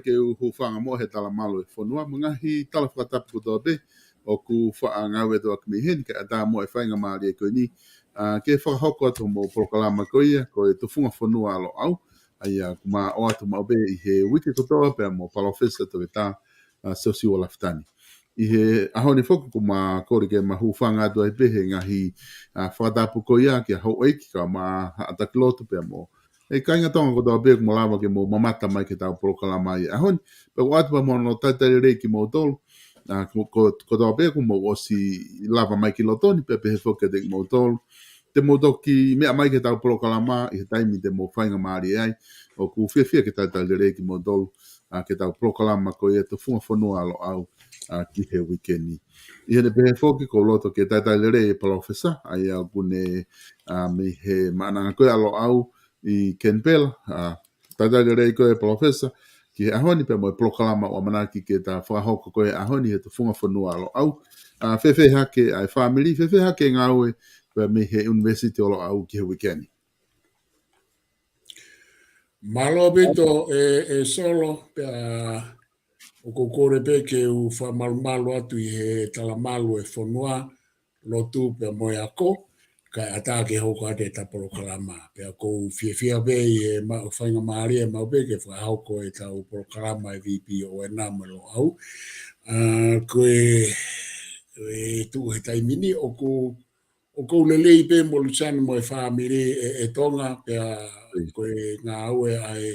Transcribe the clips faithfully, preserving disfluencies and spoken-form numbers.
ke u hūfanga mo e talamalu e fonua, mo e ngaahi tala fakatapu kotoa pē ʻoku faʻa ngāueʻaki mei heni, kae ʻatā mo e faingamālie ko eni, ʻa, ke fakahoko atu mo e polokalama ko ia, ko e Tufunga Fonua ʻa Loʻau, ʻa ia ʻoku ma ʻoatu maʻu pē ʻi he uike kotoa pea mo Palōfesa Toketā, ʻa, Siosiua Lafitani. ʻI he ʻaho ni foki ʻoku ma kole ke ma hūfanga atu ai pē he ngaahi, ʻa, fakatapu ko ia ki he houʻeiki kae ʻumaʻā haʻa taki lotu pea mo e kāinga Tonga kotoa pē ʻoku mou lava ke mou mamata mai ki heʻetau polokalama ʻi he ʻaho ni. Pea ʻoatu pē mo hono talitali lelei kimoutolu, ʻa, ko, ko, kotoa pē ʻoku mou ʻosi lava mai ki loto ni, pea pehē foki kiate kimoutolu te mou toki meʻa mai ki heʻetau polokalama ʻi he taimi te mou faingamālie ai. ʻOku fiefia ke talitali lelei kimoutolu, ʻa, ki heʻetau polokalama ko ia Tufunga Fonua ʻa Loʻau, ʻa, ki he uike ni. ʻI heʻene pehē foki ʻoku ou loto ke talitali lelei e Palōfesa, ʻa ia ʻoku ne, ʻa, mei he maʻananga ko ia ʻa Loʻau ʻi Kenipela, ʻa, talitali lelei koe Palōfesa ki he ʻaho ni pea mo e polokalama ʻoku ʻamanaki ke ta fakahoko ko e ʻaho ni he Tufunga Fonua ʻa Loʻau. ʻA, fēfē hake ʻa e fāmili, fēfē hake e ngāue pea mei he ʻUnivēsiti ʻo Loʻau ki he uike ni? Mālō ʻaupito e, e Solo, pea ʻoku ou kole pē ke u fakamalumalu atu ʻi he talamalu e fonua, lotu pea mo e ako, kae ʻatā ke hoko atu ʻeta polokalama. Pea ʻoku ou fiefia pē ʻi he maʻu faingamālie maʻu pē ke fakahoko ʻetau polokalama e VPON mo e Loʻau. ʻA, ko e, e tuʻu he taimi ni ʻoku, ʻoku ou lelei pē mo Luciano mo e fāmili e, e Tonga, pea ko e ngāue ʻa e,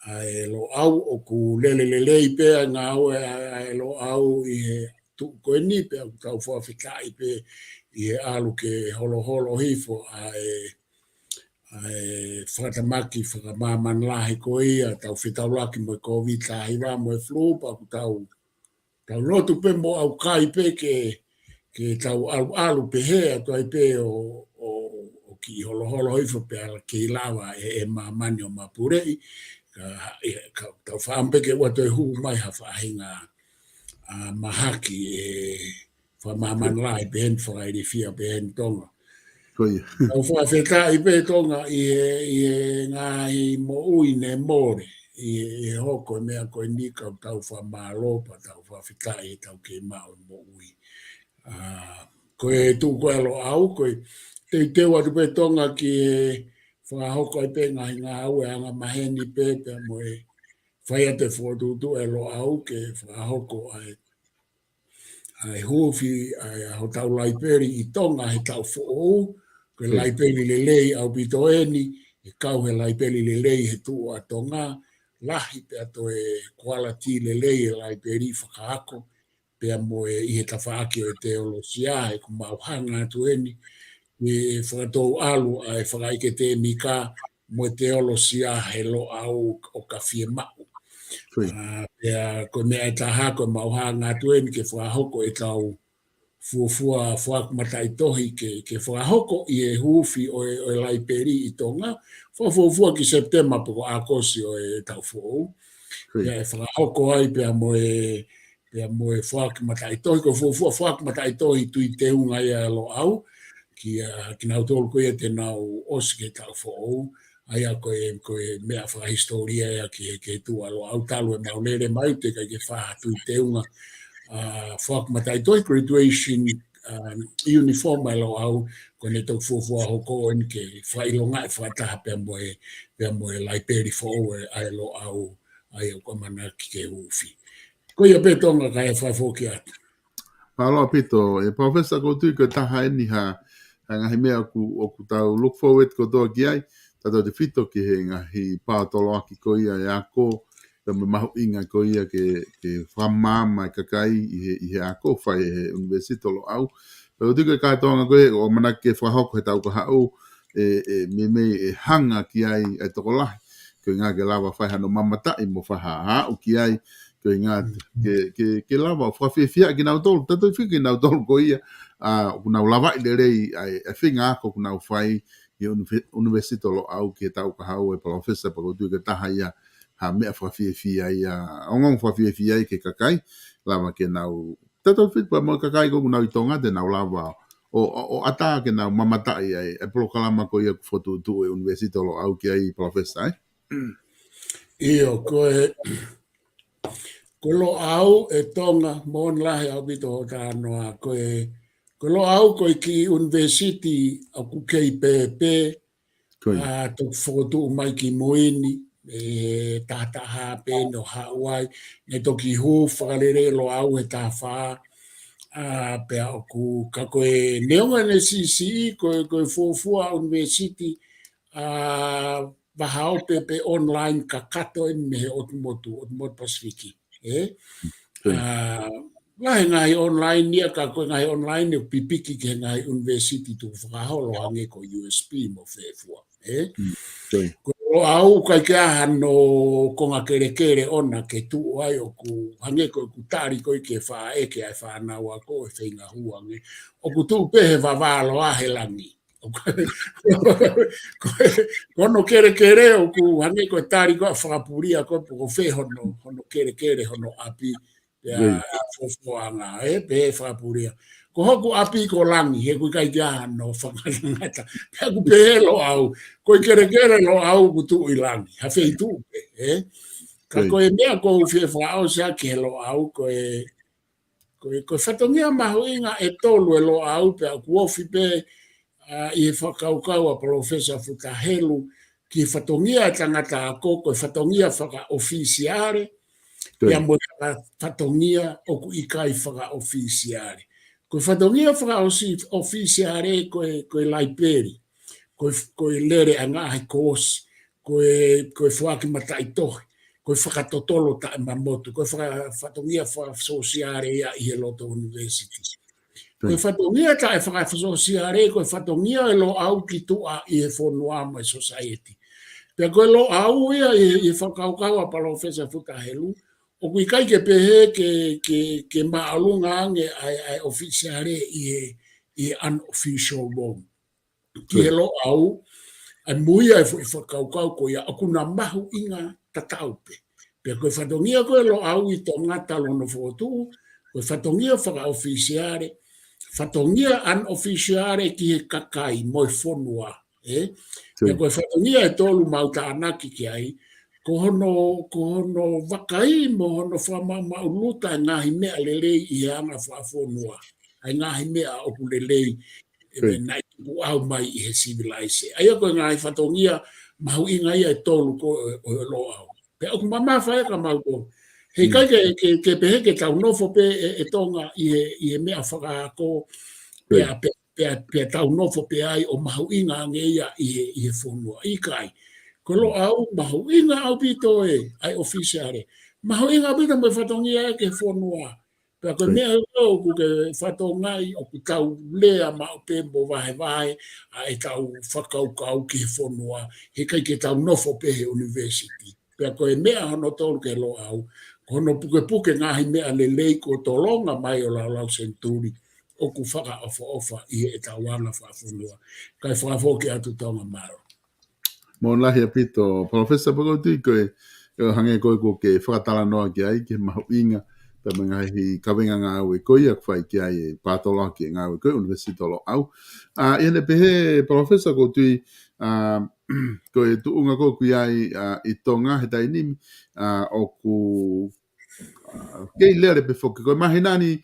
ʻa e Loʻau, ʻoku lele lelei pē ʻa e ngāue ʻa e, ʻa e Loʻau ʻi he tuʻu ko eni pea ʻoku tau fakafetaʻi pē ʻi he ʻalu ke holoholo hifo ʻa e, ʻa e fakatamaki fakamāmani lahi ko ia, tau fetaulaki mo e Covid taha hiva mo e flu, pea ʻoku tau, tau lotu pē mo ʻaukai pē ke, ke tau ʻaluʻalu pehē atu ai pē ʻo, ʻo, ʻo kiʻi holoholo hifo pea kei lava e, e māmani ʻo mapuleʻi, ka, e, ka, tau faʻamu pē ke ʻoua toe hū mai ha faʻahinga ʻa, mahaki e fakamāmani lahi pehē ni, fakailifia pehē ni Tonga. Ko ia. Tau fakafetaʻi pē Tonga ʻi he, ʻi he ngaahi moʻui ne mole, ʻi he, ʻi he hoko e meʻa ko eni, ka tau fakamālō pea tau fakafetaʻi ʻetau kei maʻu e moʻui. ʻA, ko e tuʻu ko ē ʻa Loʻau, ko e teuteu atu pē Tonga ki he fakahoko ai pē ngaahi ngāue angamaheni pē, pea mo e fai atu e fokotuʻutuʻu ʻa Loʻau ke fakahoko ʻa e, ʻa e huufi ʻa e, ʻa hotau laipeli ʻi Tonga he taʻu foʻou, ko e laipeli lelei ʻaupito eni, ʻe kau he laipeli lelei he tuʻu ʻa Tonga, lahi pea toe kualiti lelei e laipeli fakaako, pea mo e ʻi he tafaʻaki ʻo e teolosia, he ʻoku mau hanga atu eni, ʻe fakatou ʻalu ʻa e fakaʻekatēmika mo e teolosia he Loʻau ʻo ka fiemaʻu. Ko ia. ʻA, pea ko e meʻa ʻe taha ko e mau hanga atu eni ke fakahoko ʻetau fuofua foaki mataʻitohi ke, ke fakahoko ʻi he huufi ʻo e, ʻo e laipeli ʻi Tonga, fakafuofua ki Sepitema pe ko ʻAokosi ʻo e taʻu foʻou. Ko ia. Pea ʻe fakahoko ai pea mo e, pea mo e foaki mataʻitohi, ko e fuofua foaki mataʻitohi tui teunga ia ʻa Loʻau, kia, kinautolu ko ia te nau ʻosi ki he taʻu foʻou, ʻa ia ko e, ko e meʻa fakahisitōlia ia ki he, ki he tuʻu ʻa Loʻau talu ʻemau lele mai, teʻeki ai ke fai ha tui teunga, ʻa, foaki mataʻitohi, graduation, ʻa, uniform ʻa Loʻau, ko ʻene toki fuofua hoko eni ke fakaʻilongaʻi fakataha pea mo e, pea mo e laipeli foʻou ʻa e, ʻa e Loʻau, ʻa ia ʻoku ʻamanaki ke huufi. Ko ia pē Tonga kae fai foki atu. Mālō ʻaupito, e Palōfesa, ʻoku ou tui ko e taha eni ha, ha ngaahi meʻa ʻoku, ʻoku tau look forward kotoa ki ai, tautautefito ki he ngaahi paotoloaki ko ia e ako, pea mo e mahuʻinga ko ia ke, ke fakamaama e kakai ʻi he, ʻi he ako fai ʻe he ʻUnivēsiti ʻo Loʻau. Pea ʻoku ou tui ko e kātoanga ko ē ʻoku ʻamanaki ke fakahoko he taʻu kahaʻu, ʻe, ʻe, meimei ʻe hanga ki ai e tokolahi. Ko e ʻuhinga ke lava fai hano mamataʻi mo fai ha aʻu ki ai. Ko e ʻuhinga ke, ke, ke lava ʻo fakafiefia kinautolu, tautautefito kinautolu ko ia, ʻa, ʻoku nau lavaʻi lelei ʻa e, ʻa e feinga ako ʻoku nau fai ʻi he ʻunive-, ʻUnivēsiti ʻo Loʻau ki he taʻu kahaʻu e Palōfesa, pea ʻoku ou tui ko e taha ia ha meʻa fakafiefia ia, ongoongo fakafiefia ia ki he kakai, lava ke nau tautautefito pea mo e kakai ko ē ʻoku nau ʻi Tonga te nau lava ʻo, ʻo, ʻo ʻatā ke nau mamataʻi ai e polokalama ko ia ʻoku fokotuʻutuʻu e ʻUnivēsiti ʻo Loʻau ki ai, Palōfesa, ē? ʻIo, ko e, Ko Loʻau ʻe Tonga, moʻoni lahi ʻaupito hoʻo talanoa, ko e, ko Loʻau ko e kiʻi ʻunivēsiti ʻoku kei pēpē, ʻa, toki fokotuʻu mai ki mui ni, ʻe taha taha pē ʻo haʻu ai, ne toki hū fakalele Loʻau he taha fā, ʻa, pea ʻoku, ka ko e neongo ʻene siʻisiʻi, ko e, ko e fuofua ʻunivēsiti, ʻa, vahaope pe online kakato eni mei he ʻotu motu, ʻotu motu Pasifiki, ē? ʻA, lahi ngaahi online ia, ka ko e ngaahi online ʻoku pipiki ki he ngaahi ʻunivēsiti tukufakaholo hangē ko U S P mo fē fua, ē? Ko Loʻau ʻoku ʻikai ke ʻi ai hano konga kelekele ʻona ke tuʻu ai ʻoku hangē ko ʻeku tali ko ē ki he faʻa ʻeke ʻa e fānau ako ʻe feinga hū ange. ʻOku tuʻu pē he vavā loa he langi. Ko e, ko hono kelekele ʻoku hangē ko e tali ko ē ʻa Fakapulia ko ē pe ko fē hono, hono kelekele hono ʻapi. Pea ʻa fofoanga, ē, pehē Fakapulia. Ko hoku ʻapi ko langi, he ʻoku ʻikai ke ʻi ai hano fakangatangata. Pea ʻoku pehē Loʻau, ko e kelekele Loʻau ʻoku tuʻu ʻi langi. Ha feituʻu pē, ē. Ka ko e meʻa ʻoku ou fie fakaʻosi ʻaki he Loʻau, ko e, ko e, ko e fatongia mahuʻinga ʻe tolu ʻe Loʻau pea ʻoku ofi pē, ʻa, ʻi he fakakaukau ʻa Palōfesa Futa Helu, ki he fatongia ʻa e tangata ako, ko e fatongia fakaʻofisiale, pea mo e faka-, fatongia ʻoku ʻikai fakaʻofisiale. Ko e fatongia fakaʻosi-, ʻofisiale ko e, ko e laipeli, ko e, ko e lele ʻa e ngaahi koosi, ko e, ko e foaki mataʻitohi, ko e fakatotolo taʻemamotu, ko e faka-, fatongia fakasōsiale ia ʻi he loto ʻunivēsiti. Ko e fatongia taʻefakasōsiale, ko e fatongia ʻe Loʻau ki tuʻa ʻi he fonua mo e society. Pea ko e Loʻau ia ʻi, ʻi he fakakaukau ʻa Palōfesa Futa Helu, ʻoku ʻikai ke pehē ke, ke, ke māʻolunga ange ʻa e, ʻa e ʻofisiale ʻi he, ʻi he unofficial realm. Ki he Loʻau, ʻa e muia e foʻi fakakaukau ko ia ʻoku na mahuʻinga tatau pē. Pea ko e fatongia ko ē Loʻau ʻi Tonga talu hono fokotuʻu, ko e fatongia fakaʻofisiale, fatongia unofficiale ki he kakai mo e fonua, ē? Pea ko e fatongia ʻe tolu mau tānaki ki ai, ko hono, ko hono vakai mo hono fakamaʻumaʻuluta e ngaahi meʻa lelei ʻi he anga fakafonua. ʻA e ngaahi meʻa ʻoku lelei, ʻe, naʻe tuku ʻau mai ʻi he sivilaise. ʻA ia ko e ngaahi fatongia mahuʻinga ia ʻe tolu ko ē ʻo, ʻo Loʻau. Pea ʻoku mamafa ia ka mau ko. He ʻikai ke, ke, ke pehē ke tau nofo pē ʻe, ʻe Tonga ʻi he, ʻi he meʻa fakaako, pea, pea, pea, pea tau nofo pē ai ʻo mahuʻinga ange ia ʻi he, ʻi he fonua. ʻIkai. Ko Loʻau mahuʻinga ʻaupito ē, ʻa e ʻofisiale. Mahuʻinga ʻaupito mo e fatongia ē ki he fonua. Pea ko e meʻa ʻoku ke fatongia ʻoku tau lea maʻu pē mo vahevahe ʻa ʻetau fakakaukau ki he fonua, he ʻikai ke tau nofo pē he ʻunivēsiti. Pea ko e meʻa hono tolu ki he Loʻau, ko hono pukepuke ngaahi meʻa lelei kuo tolonga mai ʻo laulau senituli, ʻoku fakaʻofoʻofa ʻi heʻetau anga fakafonua. Kae fakafoki atu Tonga, mālō. Moʻoni lahi ʻaupito, Palōfesa, pea ʻoku ou tui ko e, ʻo hangē ko ē ʻoku ke fakatalanoa ki ai, ki he mahuʻinga, pea mo e ngaahi kavenga ngāue ko ia ʻoku fai ki ai e pātoloaki e ngāue ko ē ʻUnivēsiti Loʻau. ʻA, ʻi heʻene pehē, Palōfesa, ʻoku ou tui, ʻa, ko e tuʻunga ko ē ʻoku ʻi ai, ʻa, ʻi Tonga he taimi ni, ʻa, ʻoku ʻa, kei lele pē foki. Ko e māhina ni,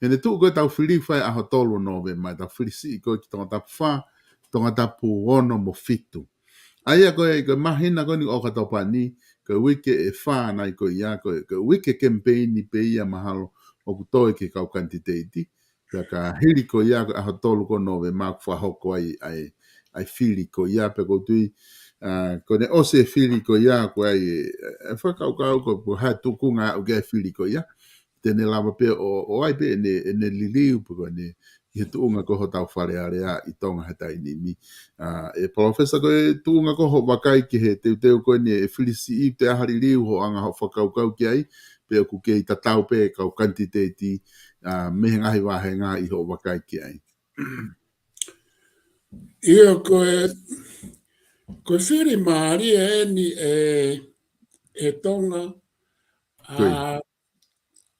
heʻene tuʻu ko ē ʻetau fili fai ʻaho tolu ʻo Nōvema, ʻetau fili siʻi ko ē ki Tongatapu fā, Tongatapu ono mo fitu. ʻA ia ko e, ko e māhina ko eni ʻo ʻOkatopa ni, ko e uike ʻe fā nai ko ia, ko e, ko e uike kemipeini pē ia mahalo ʻoku toe ki he kau kanititeiti. Pea ka hili ko ia ko e ʻaho tolu ko ē ʻo Nōvema ʻoku fakahoko ai, ʻa e, ʻa e fili ko ia pea ʻoku ou tui, ʻa, ko ʻene ʻosi e fili ko ia ko e ʻai e, e fakakaukau ko e, ko e hā e tuʻunga ʻoku ʻi ai e fili ko ia. Te ne lava pē ʻo, ʻo ʻai pē ʻene, ʻene liliu pe ko ʻene ʻi he tuʻunga ko ē hotau Fale Alea ʻi Tonga he taimi ni. ʻA, ʻe Palōfesa, ko e tuʻunga ko ē hoʻo vakai ki he teuteu ko eni e fili siʻi, te ʻi ai ha liliu hoʻo anga hoʻo fakakaukau ki ai, pe ʻoku kei tatau pē kau kanititeiti, ʻa, mei he ngaahi vāhenga ʻi hoʻo vakai ki ai. ʻIo, ko e, ko e fili mālie eni ʻe, ʻe Tonga, ʻa,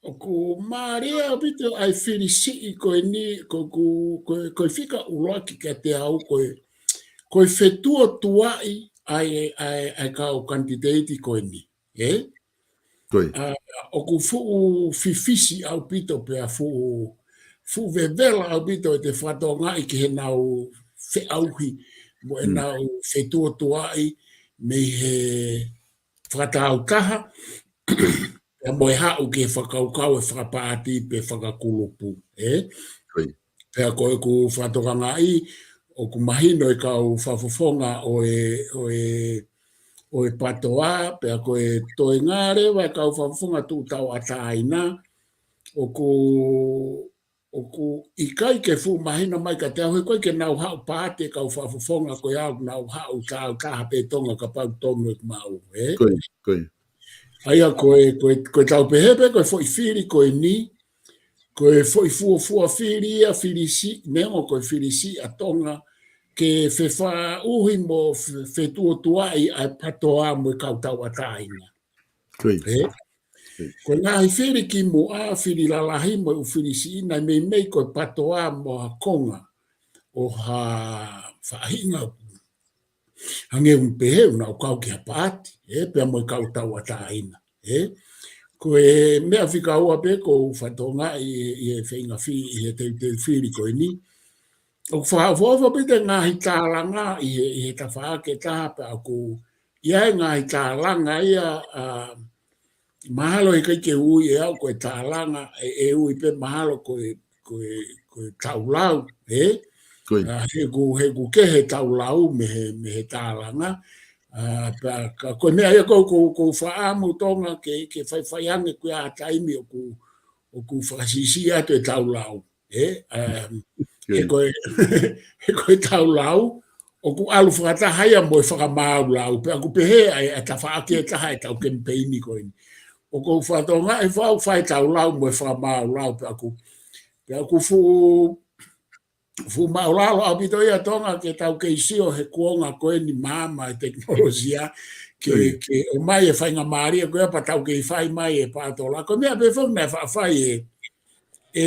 ʻoku mālie ʻaupito ʻa e fili siʻi ko eni, ko, ko, ko e fika ʻuluaki kiate au ko e, ko e fetuotuaʻi ʻa e, ʻa e, ʻa e kau kanititeiti ko eni, ē? ʻOku fuʻu fifisi ʻaupito pea fuʻu, fuʻu vevela ʻaupito ʻete fakatokangaʻi ki heʻenau feʻauhi mo ʻenau fetuotuaʻi mei he fakataautaha, pea mo e haʻu ki he fakakaukau ʻe fakapaati pe fakakulupu, ē? Pea ko ʻeku fakatokangaʻi, ʻoku mahino e kau fakafofonga ʻo e, ʻo e, ʻo e PATOA, pea ko e toenga leva e kau fakafofonga tuʻu tauʻatāina, ʻoku, ʻoku ʻikai ke fuʻu mahino mai kiate au, he ʻoku ʻikai ke nau haʻu paati e kau fakafofonga ko ia, nau haʻu taautaha pē Tonga kapau tonu ʻeku maʻu, ē? ʻA ia ko e, ko e, ko e tau pehē pē, ko e foʻi fili ko eni, ko e foʻi fuofua fili ia, fili siʻi, neongo ko e fili siʻi ʻa Tonga, ke fefaʻuhi mo fe-, fetuotuaʻi ʻa e PATOA mo e kau tauʻatāina. Ko e ngaahi fili kimuʻa, fili lalahi mo e ʻū fili siʻi, naʻe meimei ko e PATOA mo ha konga ʻo ha faʻahinga hangē ʻoku pehē ʻoku nau kau ki ha paati, ē, pea mo e kau tauʻatāina, ē. Ko e meʻa fika ua pē ʻoku ou fakatokangaʻi ʻi he feinga fili ʻi he teuteu fili ko eni, ʻoku fakaʻofoʻofa pē ʻete ngaahi tālanga ʻi he, ʻi he tafaʻaki ʻe taha pea ʻoku ʻi ai e ngaahi tālanga ia, ʻa, mahalo ʻe ʻikai ke ui ʻe au ko e tālanga, ʻe, ʻe ui pē mahalo ko e, ko e, ko e taulau, ē? ʻA, he ʻoku, he ʻoku kehe taulau mei he, mei he tālanga. ʻA, pea ka ko e meʻa ia ʻoku, ʻoku, ʻoku ou fakaʻamu Tonga ke, ke faifai ange ko ia ha taimi ʻoku, ʻoku fakasiʻisiʻi atu e taulau. Ē, um, he ko e, he ko e taulau, ʻoku ʻalu fakataha ia mo e fakamāulau, pea ʻoku pehē ai ʻa e tafaʻaki ʻe taha ʻetau kemipeini ko eni. ʻOku ou fakatokangaʻi ʻe fau fai taulau mo e fakamāulau, pea ʻoku, pea ʻoku fuʻu, fuʻu māʻulalo ʻaupito ia Tonga ke tau kei sio he kuonga ko eni maama e tekinolosia, ke, ke ʻomai e faingamālie ko ia pea tau kei fai mai e PATOA. Ko e meʻa pē foki naʻe faʻa fai ʻe, ʻe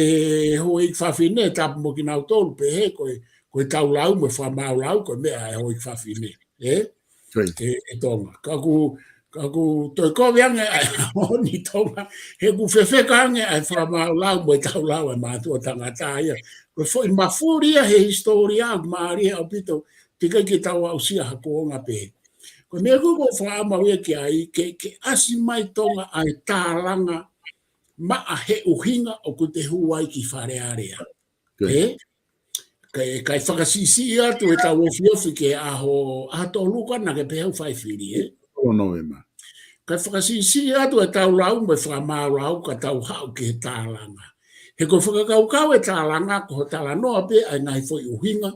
houʻeiki fafine, tapu mo kinautolu pehē, ko e, ko e taulau mo e fakamāulau, ko e meʻa ʻa e houʻeiki fafine, ē? ʻE, ʻe Tonga. Ka ʻoku, ka ʻoku toe kovi ange ʻa e ʻaho ni Tonga, he ʻoku fefeka ange ʻa e fakamāulau mo e taulau ʻa e mātuʻa tangata ia. Ko e foʻi mafuli ia he hisitōlia ʻoku mālie ʻaupito, teʻeki ai ke tau aʻusia ha kuonga pehē. Ko e meʻa ʻoku ou fakaʻamu au ia ki ai, ke, ke ʻasi mai Tonga ʻa e tālanga maʻa he ʻuhinga ʻoku te hū ai ki Fale Alea. Ē? Kae, kae fakasiʻisiʻi atu ʻetau ofiofi ki he ʻaho, ʻaho tolu ka naʻa ke pehē ʻoku fai fili, ē? Kae fakasiʻisiʻi atu ʻetau lau mo e fakamāulau ka tau haʻu ki he tālanga. He ko e fakakaukau e tālanga, ko hoʻo talanoa pē ʻa e ngaahi foʻi ʻuhinga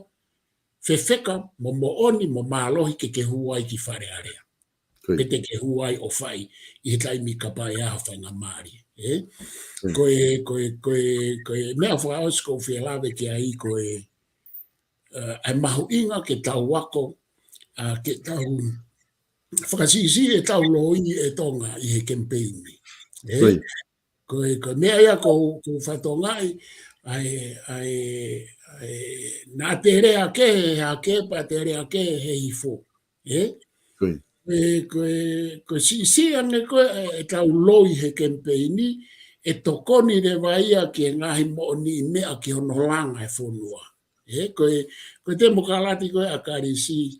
fefeka mo moʻoni mo mālohi ke ke hū ai ki Fale Alea. Pe te ke hū ai ʻo fai ʻi he taimi kapau ʻe ʻi ai ha faingamālie, ē? Ko e, ko e, ko e, ko e meʻa fakaʻosi ʻoku ou fie lave ki ai ko e, ʻa e mahuʻinga ke tau ako, ʻa, ke tau fakasiʻisiʻi ʻetau loi ʻe Tonga ʻi he kemipeini, ē? Ko e, ko e meʻa ia ʻoku, ʻoku ou fakatokangaʻi, ʻa e, ʻa e, ʻa e, naʻa te lea kehe he hake, pea te lea kehe he hifo. Ē? Ko e, ko e, ko e siʻisiʻi ange ko ē ʻetau loi he kemipeini, ʻe tokoni leva ia ki he ngaahi moʻoniʻi meʻa ki hono langa e fonua. Ē, ko e, ko e temokalati ko ē ʻa Kalisi,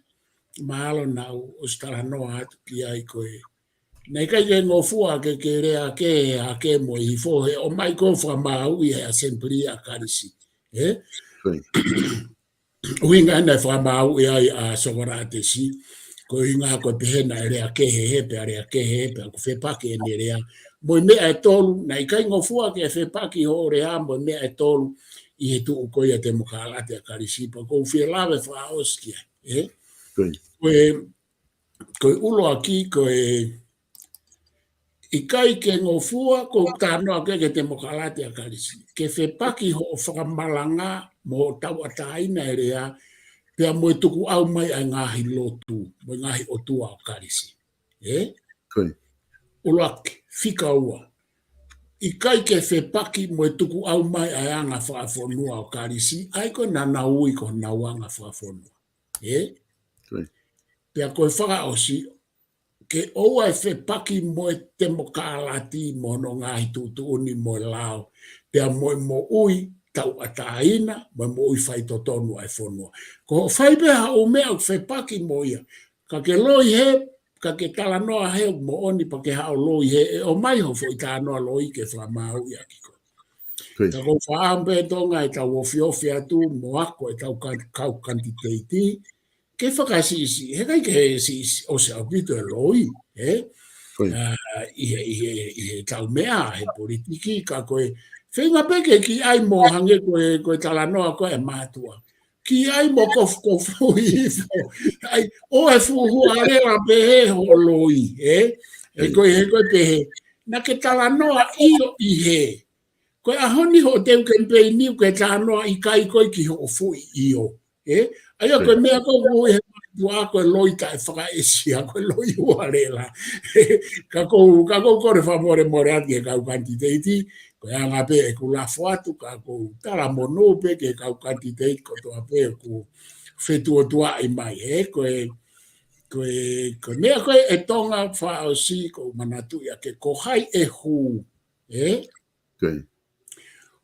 mahalo naʻa ku ʻosi talanoa atu ki ai ko ē. Naʻe ʻikai ke ngofua ke ke lea kehe he hake mo e hifo he ʻomai ko e fakamāuʻi he ʻasempili ʻa Kalisi. Ē? ʻUhinga naʻe fakamāuʻi ai ʻa Sokolatesi, ko e ʻuhinga ko e pehē naʻe lea kehe he, pea lea kehe he, pea ʻoku fepaki ʻene lea. Mo e meʻa ʻe tolu, naʻe ʻikai ngofua ke fepaki hoʻo lea mo e meʻa ʻe tolu ʻi he tuʻu ko ia temokalati ʻa Kalisi, pea ʻoku ou fie lave fakaʻosi ki ai, ē? Ko e, ko e ʻuluaki, ko e ʻikai ke ngofua, ʻoku ou talanoa ki he temokalati ʻa Kalisi. Ke fepaki hoʻo fakamalanga mo hoʻo tauʻatāina e lea, pea mo e tukuʻau mai ʻa e ngaahi lotu, mo e ngaahi ʻotua ʻo Kalisi. Ē? ʻUluaki, fika ua. ʻIkai ke fepaki mo e tukuʻau mai ʻa e anga fakafonua ʻo Kalisi, ʻa ia ko ē naʻa nau ui ko honau anga fakafonua. Ē? Pea ko e fakaʻosi, ke ʻoua ʻe fepaki mo e temokalati mo hono ngaahi tuʻutuʻuni mo e lao, pea mo e moʻui tauʻatāina, mo e moʻui faitotonu ʻa e fonua. Ko hoʻo fai pē haʻo meʻa ʻoku fepaki mo ia. Ka ke loi hē, ka ke talanoa hē ʻoku moʻoni pea ke haʻo loi hē, ʻe ʻomai hoʻo foʻi talanoa loi ke fakamāuʻi ʻaki koe. Ka ʻoku ou fakaʻamu pē Tonga ʻetau ofiofi atu mo ako ʻetau ka-, kau kanititeiti, ke fakasiʻisiʻi, heʻikai ke siʻisiʻi ʻosi ʻaupito e loi, ē? ʻA, ʻi he, ʻi he, ʻi heʻetau meʻa, he politiki, ka ko e feinga pē ke kiʻi ʻai mo hangē ko e, ko e talanoa ko e mātuʻa. Kiʻi ʻai mo kofukofu hifo. ʻAi, ʻoua ʻe fuhu ʻalela pehē hoʻo loi, ē? He ko e, he ko e pehē. Naʻa ke talanoa ʻio ʻi hē. Ko e ʻaho ni hoʻo teu kemipeini ʻoku ke talanoa ʻikai ko e ki hoʻo foʻi ʻio. Ē? ʻA ia ko e meʻa ko ē ʻoku ui he mātuʻa ko e loi taʻefakaʻesia, ko e loi ʻualela. Ka ʻoku ou, ka ʻoku ou kole fakamolemole atu ki he kau kanititeiti, ko e anga pē ʻeku lafo atu, ka ʻoku ou talamonū pē ki he kau kanititeiti kotoa pē ʻoku fetuotuaʻi mai, ē? Ko e, ko e, ko e meʻa ko ē ʻe Tonga fakaʻosi ʻoku ou manatuʻi ʻaki ko hai ʻe hū, ē?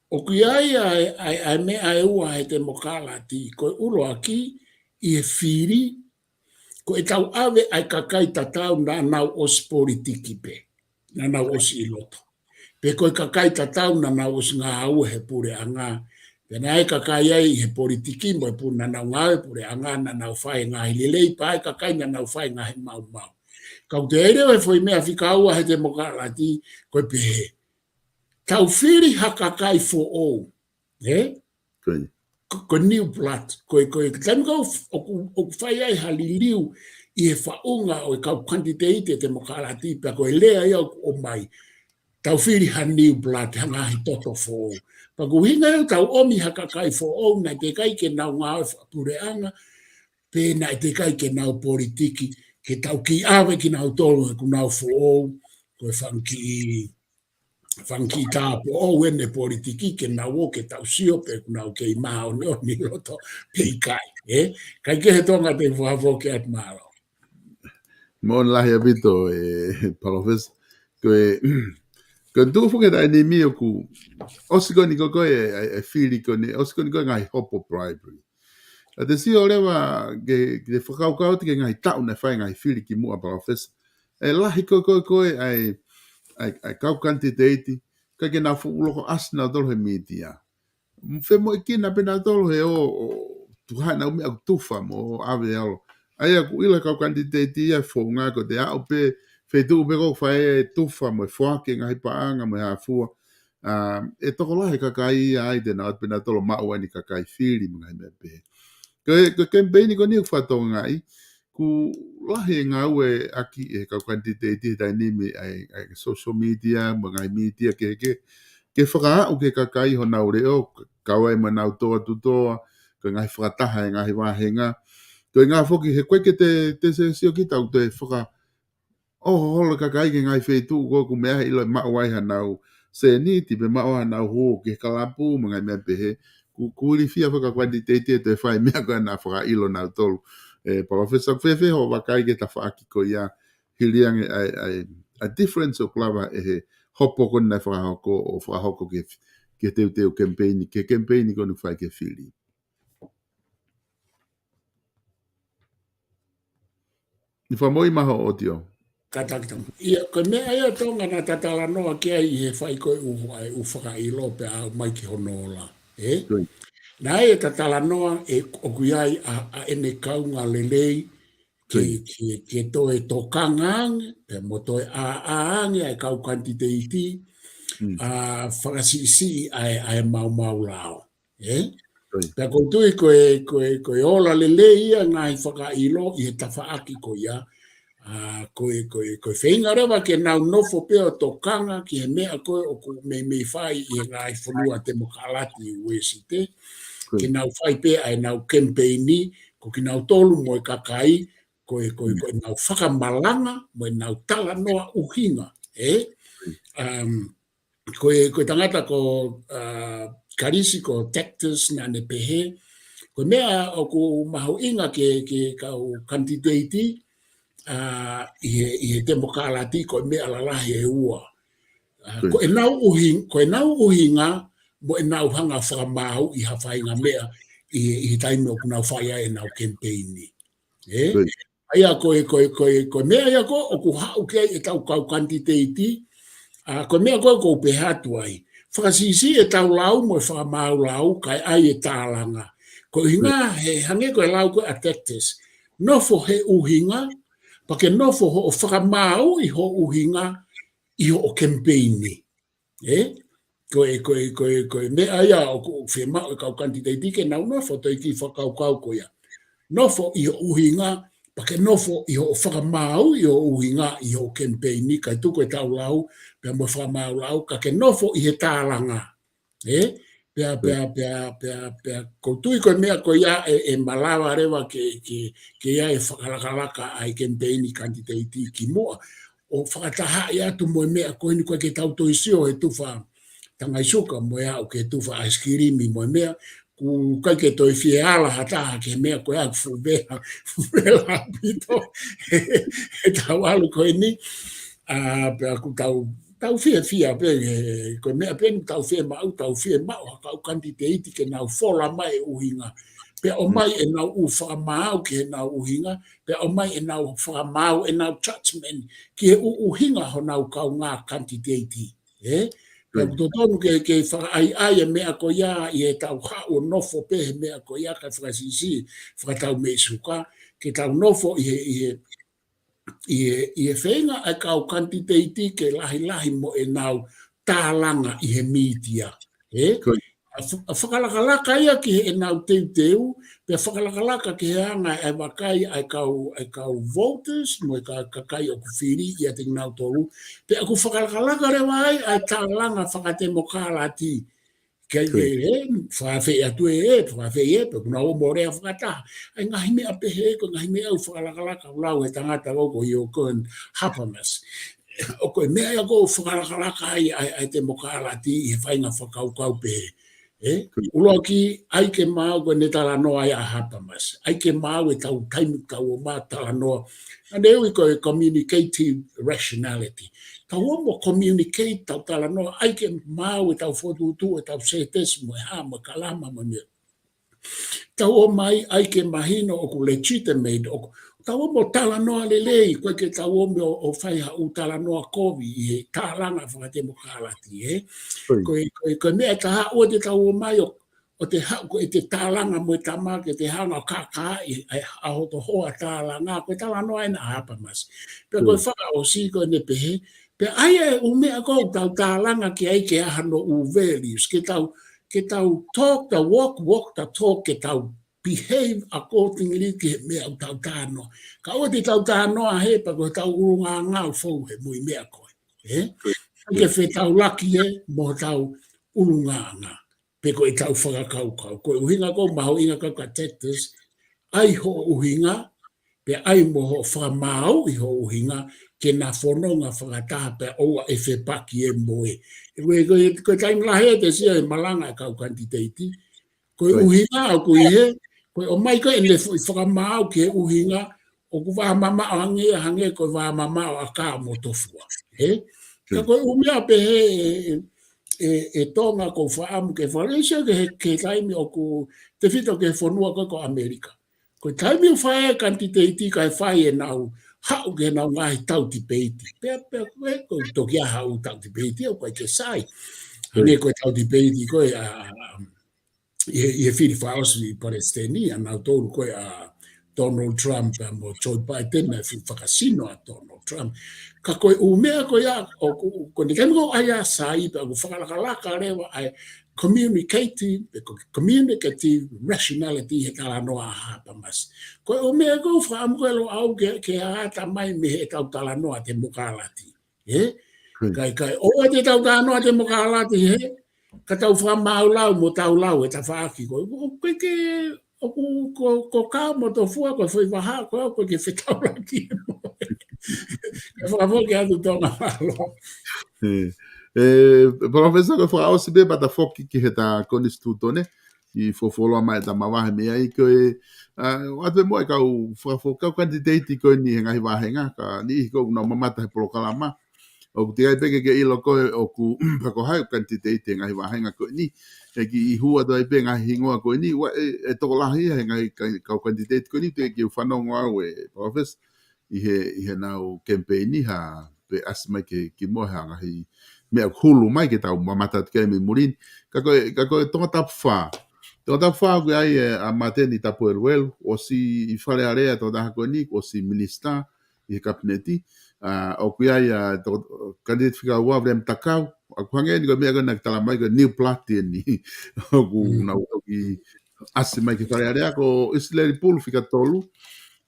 ʻOku ʻi ai ʻa e, ʻa e, ʻa e meʻa ʻe ua he temokalati, ko e ʻuluaki ʻi he fili, ko ʻetau ʻave ʻa e kakai tatau naʻa nau ʻosi politiki pē, naʻa nau ʻosi ʻi loto. Pe ko e kakai tatau naʻa nau ʻosi ngāue he puleʻanga, pea naʻe ʻi ai e kakai ʻi he politiki mo e pu-, naʻa nau ngāue puleʻanga, naʻa nau fai e ngaahi lelei, pea ʻi ai e kakai naʻa nau fai e ngaahi maumau. Ka ʻoku toe ʻi ai leva e foʻi meʻa fika ua he temokalati, ko e pehē. Tau fili ha kakai foʻou, ē? Ko, ko e new blood, ko e, ko e, taimi ko ē ʻoku, ʻoku fai ai ha liliu ʻi he faʻunga ʻo e kau kanititeiti ʻa e temokalati, pea ko e lea ia ʻoku ʻomai. Tau fili ha new blood, ha ngaahi toto foʻou. Pea ko e ʻuhinga ia ʻoku tau ʻomi ha kakai foʻou, naʻe teʻeki ai ke nau ngāue fakapuleʻanga, pe naʻe teʻeki ai ke nau politiki, ke tau kiʻi ʻave kinautolu he ʻoku nau foʻou, ko e fanga kiʻi fanga kiʻi tāupoʻou ʻene politiki ke nau ō ke tau sio pe ʻoku nau kei māʻoniʻoni ʻi loto pe ʻikai, ē? Kae kehe Tonga te u fakafoki atu, mālō. Moʻoni lahi ʻaupito, ē, Palōfesa. Ko e, ko e tuʻu foki he taimi ni ʻoku ʻosi ko eni ko ē, ē, ē, ē, fili ko eni, ʻosi ko eni ko ē ngaahi hopo bribery. ʻA te sio leva ke, ke fakakaukau atu ki he ngaahi taʻu naʻe fai e ngaahi fili kimuʻa, Palōfesa. ʻE lahi ko ē, ko ē, ko ē ʻa e, ʻa e, ʻa e kau kanititeiti, ʻikai ke nau fuʻu loko ʻasi nautolu he mītia. Femoʻuekina pē nautolu he ʻo, ʻo tuha ʻenau meʻa ʻoku tufa mo ʻave ʻo ʻalu. ʻA ia ʻoku ʻilo e kau kanititeiti ia e founga ko ē te aʻu pē, feituʻu pē ko ē ʻoku fai e tufa mo e foaki e ngaahi paʻanga mo e hā fua. ʻA, ʻe tokolahi e kakai ia ai te nau ʻoatu pē nautolu ʻo maʻu ai ʻeni kakai fili mo e ngaahi meʻa pehē. Ko e, ko e kemipeini ko eni ʻoku fakatokangaʻi, ʻoku lahi e ngāueʻaki ʻe he kau kanititeiti he taimi ni ʻa e, ʻa e social media, mo e ngaahi mītia kehekehe, ke fakaaʻu ki he kakai honau leʻo, kau ai mo ʻenau tō atu toa, ko e ngaahi fakataha e ngaahi vāhenga. Ko e ʻuhinga foki he ʻoku ʻikai ke te, te sio kita ʻoku te faka, ʻoho holo e kakai ki he ngaahi feituʻu ko ē ʻoku meʻa he ʻilo ʻe maʻu ai hanau sēniti pe maʻu ai hanau hū ki he kalapu mo e ngaahi meʻa pehē. ʻOku, ʻoku ilifia foki e kau kanititeiti ʻe toe fai e meʻa ko ē naʻa fakaʻilo nautolu. Ē, Palōfesa, ʻoku fēfē hoʻo vakai ki he tafaʻaki ko ia hili ange ʻa e, ʻa e, ʻa e difference ʻoku lava ʻe he hopo ko eni naʻe fakahoko ʻo fakahoko ki he, ki he teuteu kemipeini, ki he kemipeini ko eni ʻoku fai ki he fili. Ni fakamoʻui mai hoʻo ʻotiō. Kātaki Tonga. ʻIa, ko e meʻa ia Tonga naʻa ta talanoa ki ai ʻi he fai ko ē ʻū, ʻa e ʻū fakaʻilo pea aʻu mai ki hono ola. Ē? Naʻe ta talanoa ē ʻoku ʻi ai ʻa, ʻa ʻene kaunga lelei ke, ke, ke toe tokanga ange, pea mo toe ʻāʻā ange ʻa e kau kanititeiti, ʻa fakasiʻisiʻi ʻa e, ʻa e maumau lao. Ē? Pea ʻoku ou tui ko e, ko e, ko e ola lelei ia ngaahi fakaʻilo ʻi he tafaʻaki ko ia. ʻA, ko e, ko e, ko e feinga leva ke nau nofo pē ʻo tokanga ki he meʻa ko ē ʻoku meimei fai ʻi he ngaahi fonua temokalati ʻi Uēsite. Ke nau fai pē ʻa ʻenau kemipeini, ko kinautolu mo e kakai, ko e, ko e, ko ʻenau fakamalanga, mo ʻenau talanoa ʻuhinga, ē? Um, ko e, ko e tangata ko, uh, Kalisi ko Tacitus naʻa ne pehē, ko e meʻa ʻoku mahuʻinga ki he, ki he kau kanititeiti, ʻa, ʻi he, ʻi he temokalati ko e meʻa lalahi ʻe ua. ʻA, ko ʻenau ʻuhi-, ko ʻenau ʻuhinga mo ʻenau hanga fakamaauʻi ha faʻahinga meʻa ʻi, ʻi he taimi ʻoku nau fai ai ʻenau kemipeini. ʻE? ʻA ia ko e, ko e, ko e, ko e meʻa ia ko ē ʻoku haʻu ki ai ʻetau kau kanititeiti, ʻa, ko e meʻa ko ē ʻoku ou pehē atu ai. Fakasiʻisiʻi ʻetau lau mo e fakamaau lau, kae ʻai e tālanga. Ko e ʻuhinga he hangē ko e lau ko ē ʻa Tacitus. Nofo he ʻuhinga, pea ke nofo hoʻo fakamaauʻi hoʻo ʻuhinga ʻi hoʻo kemipeini. ʻE? Ko e, ko e, ko e, ko e meʻa ia ʻoku, ʻoku fiemaʻu e kau kanititeiti ke nau nofo, toe kiʻi fakakaukau ko ia. Nofo ʻi hoʻo ʻuhinga, pea ke nofo ʻi hoʻo fakamaauʻi hoʻo ʻuhinga ʻi hoʻo kemipeini, kae tuku ʻetau lau, pea mo e fakamaau lau, ka ke nofo ʻi he tālanga. ʻE? Pea, pea, pea, pea, pea, ʻoku ou tui ko e meʻa ko ia ʻe, ʻe malava leva ke, ke, ke ʻi ai e fakalakalaka ʻa e kemipeini kanititeiti kimuʻa. ʻO fakatahaʻi atu mo e meʻa ko eni ko ē ke tau toe sio he tufa tangaisuka mo e aʻu ki he tufa ʻaisikilimi mo e meʻa, ʻoku ʻikai ke toe fie ala ha taha ki he meʻa ko ia ʻoku fuʻu vela, fuʻu vela ʻaupito ʻetau ʻalu ko eni. ʻA, pea ʻoku tau, tau fiefia pē, ʻe, ko e meʻa pē eni ʻoku tau fiemaʻu, tau fiemaʻu ha kau kanititeiti ke nau fola mai e ʻuhinga. Pea ʻomai ʻenau ʻū fakamaau ki heʻenau ʻuhinga, pea ʻomai ʻenau fakamaau, ʻenau judgment ki he ʻū ʻuhinga honau kaungā kanititeiti. ʻE? Pea ʻoku totonu ke, ke fakaʻaiʻai e meʻa ko ia ʻi heʻetau haʻu ʻo nofo pē he meʻa ko ia kae fakasiʻisiʻi fakatau meʻi suka, ke tau nofo ʻi he, ʻi he, ʻi he, ʻi he feinga ʻa e kau kanititeiti ke lahilahi mo ʻenau tālanga ʻi he mītia. ʻE? ʻA fa-, ʻa fakalakalaka ia ki heʻenau teuteu, pea fakalakalaka ki he anga e vakai ʻa e kau, ʻa e kau voters, mo e ka-, kakai ʻoku fili ʻiate kinautolu, pea ʻoku fakalakalaka leva ai ʻa e tālanga fakatemokalati. Ke, ke, ʻe, fakaafeʻi atu ē, ʻe, fakaafeʻi ē, pea ʻoku nau ō mo lea fakataha. ʻA e ngaahi meʻa pehē, ko e ngaahi meʻa ʻoku fakalakalaka, ʻoku lau he tangata ko ē ko Jürgen Habermas. ʻOku ʻi ai e meʻa ia ʻoku fakalakalaka ai, ʻa e, ʻa e temokalati ʻi he faʻahinga fakakaukau pehē. ʻE? ʻUluaki, ʻai ke maau ko ʻene talanoa ia ʻa Habermas. ʻAi ke maau ʻetau taimi ʻoku tau ō mai ʻo talanoa. ʻA ē ʻoku ui ko e communicative rationality. Tau ō mo communicate ʻetau talanoa, ʻai ke maau ʻetau fokotuʻutuʻu, ʻetau sētesi mo e hā, mo e kalama, mo e meʻa. Tau ō mai, ʻai ke mahino ʻoku legitimate, ʻoku tau ō mo talanoa lelei, ʻikai ke tau ō mo ʻo, ʻo fai ha ʻū talanoa kovi ʻi he tālanga fakatemokalati, ʻe? Ko e, ko e, ko e meʻa ʻe taha ʻoku te tau ō mai ʻo, ʻo te haʻu ko ʻete tālanga mo e tama ke te hanga ʻo kākaaʻi ʻa e, ʻa hoto hoa tālanga, ko e talanoa ena ʻa Habermas. Pea ko e fakaʻosi ko ʻene pehē, pea ʻai e ʻū meʻa ʻoku tau tālanga ki ai ke ʻi ai hano ʻū values, ke tau, ke tau talk the walk, walk the talk, ke tau behave accordingly ki he meʻa ʻoku tau talanoa. Ka ʻoua te tau talanoa hē pea ko ʻetau ʻulungaanga ʻoku fou he moʻui meʻa ko ē. ʻE? Ke fetaulaki ē mo hotau ʻulungaanga. Pe ko ʻetau fakakaukau. Ko e ʻuhinga ko ē mahuʻinga ko ē ʻa Tacitus, ʻai hoʻo ʻuhinga, pea ʻai mo hoʻo fakamaauʻi hoʻo ʻuhinga, ke na fononga fakataha pea ʻoua ʻe fepaki ē mo ē. Ko e, ko e, ko e taimi lahi ʻe te sio he malanga ʻa e kau kanititeiti, ko e ʻuhinga ʻoku ʻi hē, ko e ʻomai ko ē ʻene foʻi fakamaau ki he ʻuhinga, ʻoku vā mamaʻo hangē, hangē ko e vā mamaʻo ʻa Kao mo Tofua. ʻE? Ka ko e ʻū meʻa pehē ʻe, ʻe, ʻe Tonga ʻoku ou fakaʻamu ke fakaʻesia ke he, ke taimi ʻoku tefito ki he fonua ko ē ko ʻAmelika. Ko e taimi ʻoku fai ai e kanititeiti kae fai ʻenau haʻu ki heʻenau ngaahi tau tipeiti. Pea, pea, pea, ko e toki ʻi ai ha ʻū tau tipeiti, ʻoku ʻikai ke sai. Hangē ko e tau tipeiti ko ē ʻa, ʻa, ʻa, ʻi he, ʻi he fili fakaʻosi ʻi Palesiteni, ʻa nautolu ko ē ʻa Donald Trump, ʻa mo Joe Biden, ʻa e fuʻu fakasino ʻa Donald Trump. Ka ko e ʻū meʻa ko ia, ʻoku, ko ʻene taimi ko ē ʻa ia sai, pea ʻoku fakalakalaka leva ʻa e communicative, pe ko e communicative rationality he talanoa ʻa Habermas. Ko e ʻū meʻa ko ē ʻoku fakaʻamu ko ē loa au ke, ke ʻata mai mei heʻetau talanoa temokalati. ʻE? Kai, kai, ʻoua te tau talanoa temokalati hē, ka tau fakamaau lau mo tau lau e tafaʻaki ko ē. ʻOku ʻikai ke, ʻoku, ko, ko Kao mo Tofua, ko e foʻi vahaʻa ko ē, ʻoku ʻikai ke fetaulaki mo ē. Ka fakafoki atu Tonga, mālō. ʻE, ʻe, Palōfesa, ko e fakaʻosi pē pea ta foki ki heʻeta konisitūtone, ʻi he fuofua lōua mai ʻeta mavahe mei ai, ko e, ʻA, ʻoatu pē muʻa e kau fakafo-, kau kanititeiti ko eni he ngaahi vāhenga, ka niʻihi ʻoku nau mamata he polokalama. ʻOku teʻeki ai pē ke ke ʻilo koe ʻoku, pe ko hai ʻoku kanititeiti he ngaahi vāhenga ko eni. He ʻoku ʻi hua atu ai pē ngaahi hingoa ko eni, ʻoua, ʻe, ʻe tokolahi ia he ngaahi ka-, kau kanititeiti ko eni, teʻeki ke u fanongo au ē, Palōfesa, ʻi he, ʻi heʻenau kemipeini ha, pe ʻasi mai ke, kimuʻa ha ngaahi meʻa ʻoku hulu mai ke tau mamata atu ki ai mei muli ni. Ka ko e, ka ko e Tongatapu fā. Tongatapu fā ʻoku ʻi ai ē, ʻa Māteni Tapueluelu, ʻosi ʻi Fale Alea, tokotaha ko eni, ʻosi minisitā ʻi he kapineti. ʻA, ʻoku ʻi ai ʻa, to-, kanititeiti fika ua, William Takau. ʻOku hangē eni ko e meʻa ko ē naʻe tala mai ko e new blood eni. ʻOku Mm. nau toki ʻasi mai ki Fale Alea, ko ʻIsileli Pulu fika tolu,